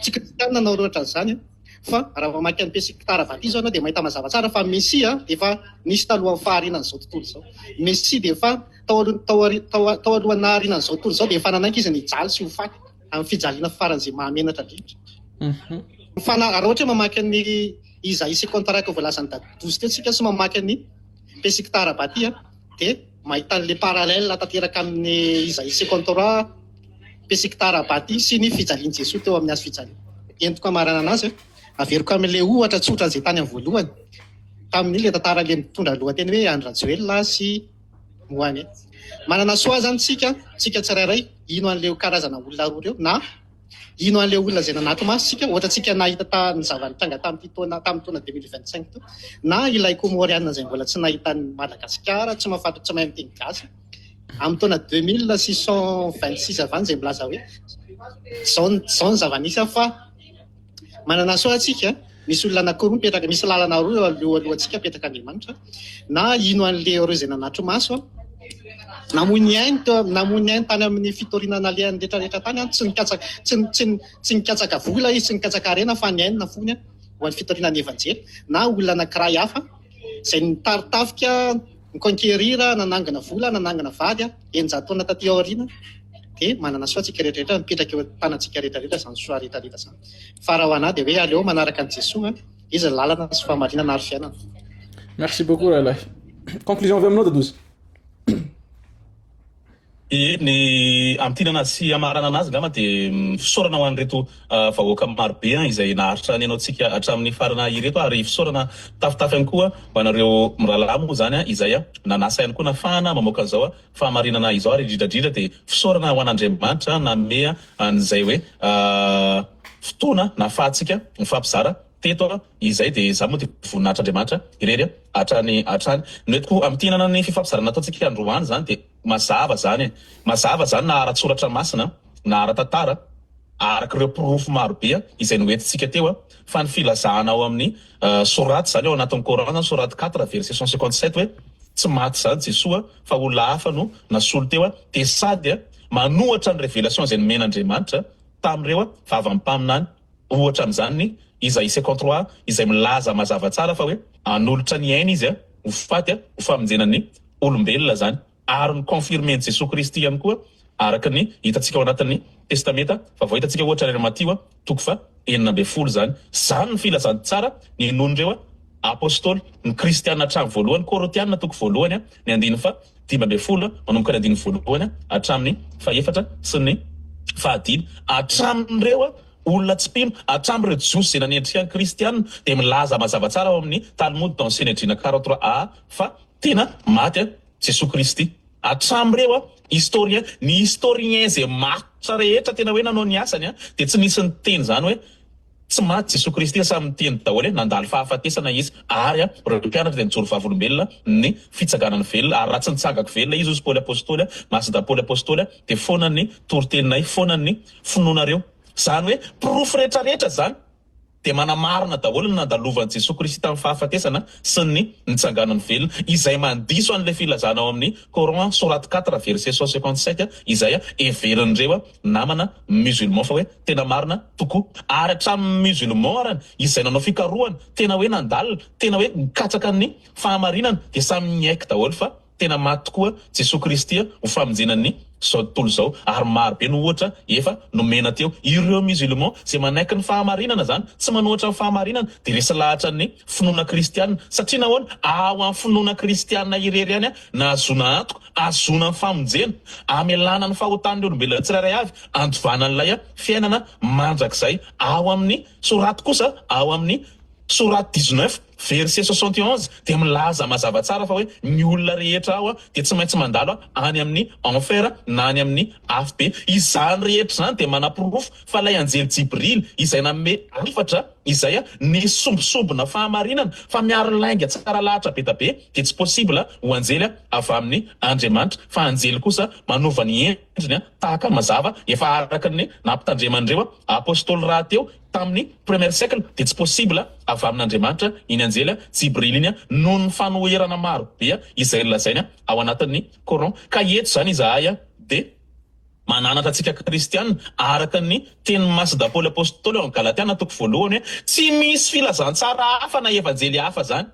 Tsy kristiana nanoratra an'izany an, fa raha mamaky an'i Pesikta Rabati zao ianao dia mahita mazava tsara fa Messie an dia efa nisy talohan'ny fahariana an'izao tontolo izao. Messie dia efa Tao aloha, tao aori, tao, tao alohan'ny nahariana an'izao tontolo izao dia efa nanaiky izy ny hijaly sy ho faty amin'ny fijaliana faran'izay mahamenatra indrindra. Fa na, raha ohatra hoe mamaky an'i Isaïe 53 voalazan'i Dadouze teo tsika sy mamaky an'i Pesikta Rabati dia mahita an'ilay parallèle tanteraka amin'ny Isaïe 53, Pesikta Rabati sy ny fijalian'i Jesoa teo amin'ny hazo fijaliana. Entiko hamaranana azy, averiko amin'ilay ohatra tsotra izay tany amin'ny voalohany, tamin'ilay tantara ilay mitondra lohateny hoe Andry Rajoelina sy Mohamed. Manana choix zany tsika, tsika tsirairay, hino an'ireo karazana olona roa ireo na hino an'ilay olona izay nanato-maso tsika, ohatra tsika nahita ta ny zava-nitranga tamin'ity taona tamin'ny taona 2025 teo, na ilay Comoriana izay mbola tsy nahita an'i Madagasikara, tsy mahafantatra, tsy mahay miteny gasy, amin'ny taona 2626 avy any izay milaza hoe izao izao ny zava-nisy fa Manana soa tsika, misy olona anakiroa mipetraka, misy lalana roa eo aloha alohantsika apetraka Andriamanitra, na hino an'le ireo izay nanatri-maso, namoy ny ainy teo, namoy ny ainy tany amin'ny fitoriana nalehany rehetra rehetra tany, tsy nikatsaka, tsy tsy tsy nikatsaka vola izy, tsy nikatsaka harena fa ny ainy nafoiny ho an'ny fitoriana ny Evanjely, na olona anakiray hafa izay nitari-tafika, ni-conquérir, nanangona vola, nanangona vady, 600 taona taty aoriana. dia manana soa tsika rehetra rehetra mipetraka eo an-tanantsika rehetra rehetra izany soa rehetra rehetra izany. Fa raha ho anah dia hoe aleo manaraka an'i Jesoa, Izy ny lalana sy fahamarinana ary fiainana. Merci beaucoup rahalahy. Conclusion avy aminao Dadouze. Ie, ny hamintinana azy sy hamaranana azy angamba dia fisaorana ho an'ireto vahoaka marobe izay naharitra nihaino antsika hatramin'ny farana ireto ary fisaorana tafitafy ihany koa ho anareo mirahalahy moa izany izay nanasa ihany koa nafahana mamoaka an'izao fahamarinana izao ary indrindra indrindra dia fisaorana ho an'Andriamanitra nanome an'izay hoe fotoana nahafahantsika nifampizara teto izay dia izaho moa dia voninahitr'Andriamanitra irery hatrany hatrany. Ny entiko hamintinana ny fifampizarana nataontsika androany izany dia mazava izany e! Mazava izany na ara-tsoratra masina na ara-tantara araka ireo porofo marobe izay noentintsika teo fa ny filazana ao amin'ny Sourate izany ao anatin'ny Coran izany Sourate 4 verset 157 hoe tsy maty izany Jesoa fa olona hafa no nasolo teo dia sady manohatra ny revelation izay nomen'Andriamanitra tamin'ireo vavan'ny mpaminany ohatra amin'izany ny Isaïe 53 izay milaza mazava tsara fa hoe hanolotra ny ainy izy ho faty ho famonjena ny. olombelona izany ary ni-confirmer-n'i Jesoa Kristy ihany koa araka ny hitantsika ao anatin'ny Testamenta Vaovao. Hitantsika ohatra any Matio toko faha 16 izany. Izany ny filazantsara ninoan'ireo Apostoly, ny Kristiana hatramin'ny voalohany, Korotiana toko voalohany ny andininy faha 15 manomboka ny andininy voalohany hatramin'ny fahefatra sy ny fahadimy. Hatramin'ireo olona tsy mpino, hatramin'ireo Jiosy izay nanendrika ny Kristiana dia milaza mazava tsara ao amin'ny Talmud dans Synedrina 43 a fa tena maty Jesoa Kristy. Hatramin'ireo historien, ny historien izay matotra rehetra tena hoe nanao ny asany dia tsy nisy niteny izany hoe tsy maty Jesoa Kristy fa samy niteny daholo hoe nandalo fahafatesana Izy ary ireo mpianatra dia nijoro vavolombelona ny fitsanganany velona ary raha tsy nitsangako velona Izy hozy Paoly Apostoly, Masindahy Paoly Apostoly dia foana ny toriteninay, foana ny finoanareo. Izany hoe porofo rehetra rehetra izany dia manamarina daholo ny nandalovan'i Jesoa Kristy tamin'ny fahafatesana sy ny nitsanganany velona. Izay mandiso an'ilay filazana ao amin'ny Coran sourate 4 verset 157 izay heverin'ireo namana musulman fa hoe tena marina tokoa. Ary hatramin'ny musulman arany izay nanao fikarohana tena hoe nandalina, tena hoe nikatsaka ny fahamarinana dia samy niaiky daholo fa Tena maty tokoa Jesoa Kristy ho famonjena ny zao tontolo izao ary maro be no ohatra efa nomena teo. Ireo musulman izay manaiky ny fahamarinana izany, tsy manohatra ny fahamarinana dia resy lahatra ny finoana kristiana. Satria nahoana? Ao amin'ny finoana kristiana irery ihany nahazoana antoka, ahazoana ny famonjena, amelana ny fahotan'ny olombelona tsirairay avy, andovana an'ilay fiainana mandrakizay. Ao amin'ny soraty kosa, ao amin'ny sourate 19. Verset 71 dia milaza mazava tsara fa hoe ny olona rehetra ao dia tsy maintsy mandalo any amin'ny enfer na any amin'ny afobe. Izany rehetra izany dia manaporofo fa ilay anjely Jibril izay nanome hafatra izay nisombisombina fahamarinana fa miaro lainga tsara lahatra be da be dia tsy possible ho anjely avy amin'ny Andriamanitra fa anjely kosa manova ny endriny tahaka ny mazava efa araka ny nampitandreman'ireo Apostoly rahateo Tamin'ny premier siècle dia tsy possible avy amin'Andriamanitra iny anjely Jibril iny noho ny fanoherana maro be izay lazainy ao anatin'ny Coran. Ka eto izany izahay dia mananatra antsika kristiana araka ny tenin'i Masida Paoly Apostoly ao amin'ny Galatiana toko voalohany hoe tsy misy filazantsara hafa na evanjely hafa izany.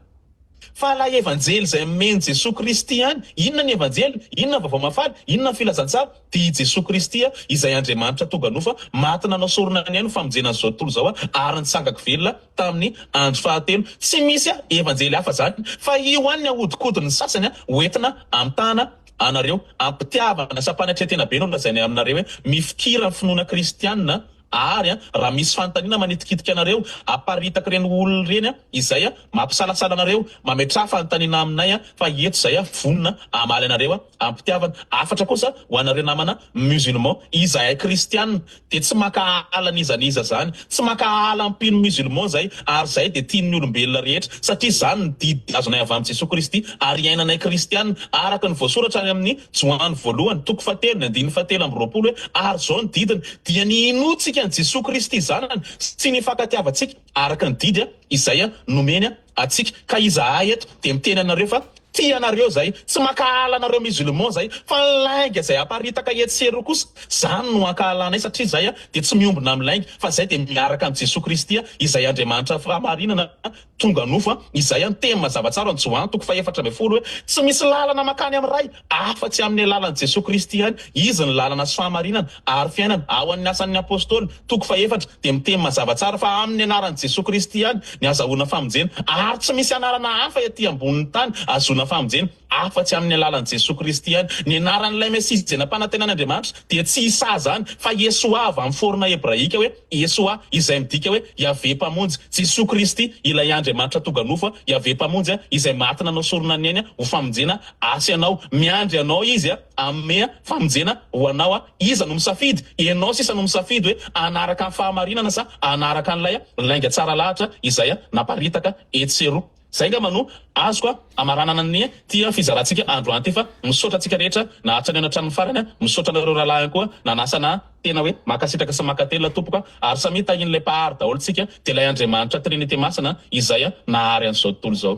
Fa ilay Evanjely izay nomen'i Jesoa Kristy ihany. Inona ny Evanjely? Inona ny Vaovao Mahafaly? Inona ny Filazantsara? Dia i Jesoa Kristy izay Andriamanitra tonga nofo, maty nanao sorona ny ainy ho famonjena an'izao tontolo izao ary nitsangako velona tamin'ny andro fahatelo. Tsy misy Evanjely hafa izany fa io ihany ny ahodikodin'ny sasany hoentina hamitahana anareo. Am-pitiavana sy am-panetren-tena be no lazainay aminareo hoe mifikira amin'ny finoana kristiana. Ary raha misy fanontaniana manitikitika anareo, aparitaka ireny olona ireny izay mampisalasala anareo, mametraha fanontaniana aminay fa eto izay vonona hamaly anareo am-pitiavana. Hafatra kosa ho anareo namana musulman, izahay kristiana dia tsy mankahala an'iza n'iza izany, tsy mankahala mpino musulman izay, ary izay dia tian'ny olombelona rehetra, satria izany ny didy azonay avy amin'i Jesoa Kristy ary iainanay kristiana araka ny voasoratra any amin'ny Joany voalohany, toko fahatelo, ny andininy fahatelo 23 hoe, Ary izao ny didiny, dia ny hinoantsika an'i Jesoa Kristy Zanany, sy ny hifankatiavantsika araka ny didy izay nomeny antsika. Ka izahay eto dia miteny anareo fa tia anareo izahay, tsy mankahala anareo musulmans izahay, fa ny lainga izay aparitaka etsy sy eroa kosa, izany no ankahalanay, satria izahay dia tsy miombona amin'ny lainga, fa izahay dia miaraka amin'i Jesoa Kristy izay Andriamanitra fahamarinana. Tonga nofo an! Izay an! Teny mazava tsara ny Joany toko faha-14 hoe, Tsy misy lalana mankany amin'ny Ray, afa-tsy amin'ny alalan'i Jesoa Kristy ihany. Izy ny lalana sy fahamarinana ary fiainana. Ao amin'ny Asan'ny Apostoly, toko fahefatra, dia miteny mazava tsara fa amin'ny anaran'i Jesoa Kristy ihany ny azahoana famonjena, ary tsy misy anarana hafa ety ambonin'ny tany ahazoana famonjena, afa-tsy amin'ny alalan'i Jesoa Kristy ihany. Ny anaran'ilay Mesia izay nampanantenain'Andriamanitra dia tsy Isa izany, fa Yeshoa avy amin'ny forme hebraika hoe Yeshoa, izay midika hoe Yaveh Mpamonjy. Jesoa Kristy, ilay Andriamanitra tonga nofo, Yaveh Mpamonjy, izay maty nanao sorona ny ainy ho famonjena ahy sy anao. Miandry anao Izy hanome famonjena ho anao. Iza no misafidy? Ianao sisa no misafidy hoe hanaraka ny fahamarinana sa hanaraka an'ilay lainga tsara lahatra izay naparitaka etsy sy eroa. Zay ngamba no azoko amaranana ny ty fizarantsika androany ty fa misaotra antsika rehetra naharitra nihaino hatramin'ny farany, misaotra anareo rahalahiny koa nanasa anah tena hoe mankasitraka sy mankatelina tompoko ary samia tahian'ilay mpahary daholo tsika dia ilay Andriamanitra Trinite Masina izay nahary an'izao tontolo izao.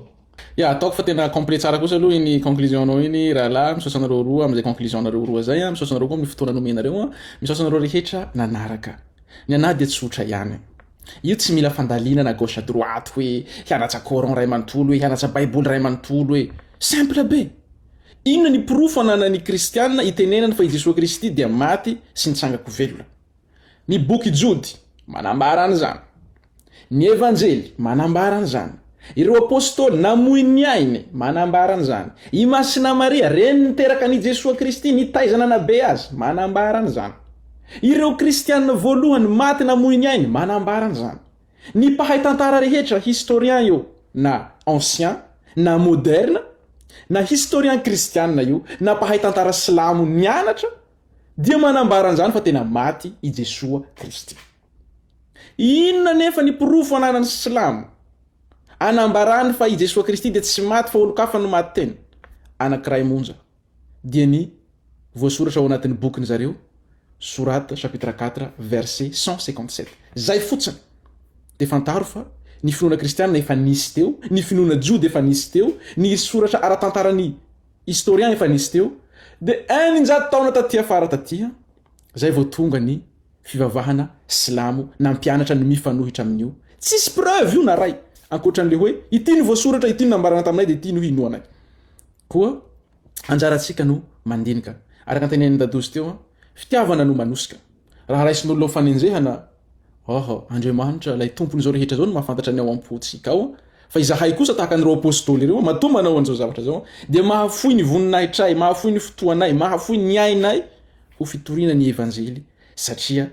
Ya, ataoko fa tena complet tsara kosa aloha iny conclusion-nao iny rahalahy, misaotra anareo roa amin'izay conclusion-nareo roa zay an, misaotra anareo koa amin'ny fotoana nomenareo an, misaotra anareo rehetra nanaraka. Ny anah dia tsotra ihany. Io tsy mila fandalinana gauche à droite hoe hianatra coran ray manontolo hoe hianatra baiboly ray manontolo hoe. Simple be. Inona ny porofo ananan'ny kristiana itenenany fa i Jesoa Kristy dia maty sy nitsanga-ko velona? Ny boky Jody manambara an'izany. Ny Evanjely manambara an'izany. Ireo Apôstôly namoy ny ainy manambara an'izany. I Masina Maria, reny niteraka an'i Jesoa Kristy, nitaiza nanabe azy, manambara an'izany. Ireo kristiana voalohany maty namoy ny ainy manambara an'izany. Ny mpahay tantara rehetra, historien io na ancien na moderne, na historien kristiana io na mpahay tantara silamo nianatra dia manambara an'izany fa tena maty i Jesoa Kristy. Inona anefa ny porofo ananan'ny silamo anambarany fa i Jesoa Kristy dia tsy maty fa olon-kafa no maty teny? Anankiray monja dia ny voasoratra ao anatin'ny bokin'ny zareo, Sourate chapitre 4 verset 157. Zay fotsiny dia fantaro fa ny finoana kristianina efa nisy teo, ny finoana jody efa nisy teo, ny soratra ara-tantaran'ny historien efa nisy teo, dia 600 taona taty afara taty zay vao tonga ny fivavahana silamo nampianatra ny mifanohitra amin'io. Tsisy preuve io na ray ankoatran'le hoe ity no voasoratra, ity no nambarana taminay dia ity no hinoanay. Koa anjarantsika no mandinika. Araka ny tenenin'i Dadozy teo, fitiavana no manosika. Raha raisin'olona ho fanenjehana, oh, Andriamanitra, ilay Tompon'izao rehetra izao no mahafantatra ny ao am-pontsika ao, fa izahay kosa tahaka an'ireo Apôstôly ireo, matoa manao an'izao zavatra izao, dia mahafoy ny voninahitray, mahafoy ny fotoanay, mahafoy ny ainay ho fitoriana ny Evanjely, satria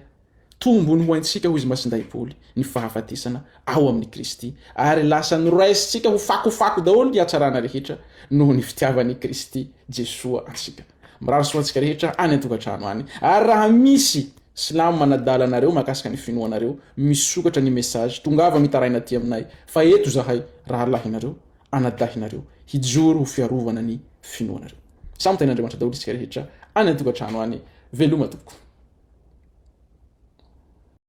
Tombony ho antsika, hoy izy Masindahy Paoly, ny fahafatesana ao amin'i Kristy, ary lasa noraisintsika ho fakofako daholo ny hatsarana rehetra noho ny fitiavan'i Kristy Jesoa antsika. Mirary soa antsika rehetra any an-tokantrano any, ary raha misy silamo manadala anareo mahakasika ny finoanareo, misokatra ny message, tongava mitaraina aty aminay, fa eto zahay rahalahinareo, anadahinareo, hijoro ho fiarovana ny finoanareo. Samy tahin'Andriamanitra daholo isika rehetra any an-tokantrano any. Veloma tompoko.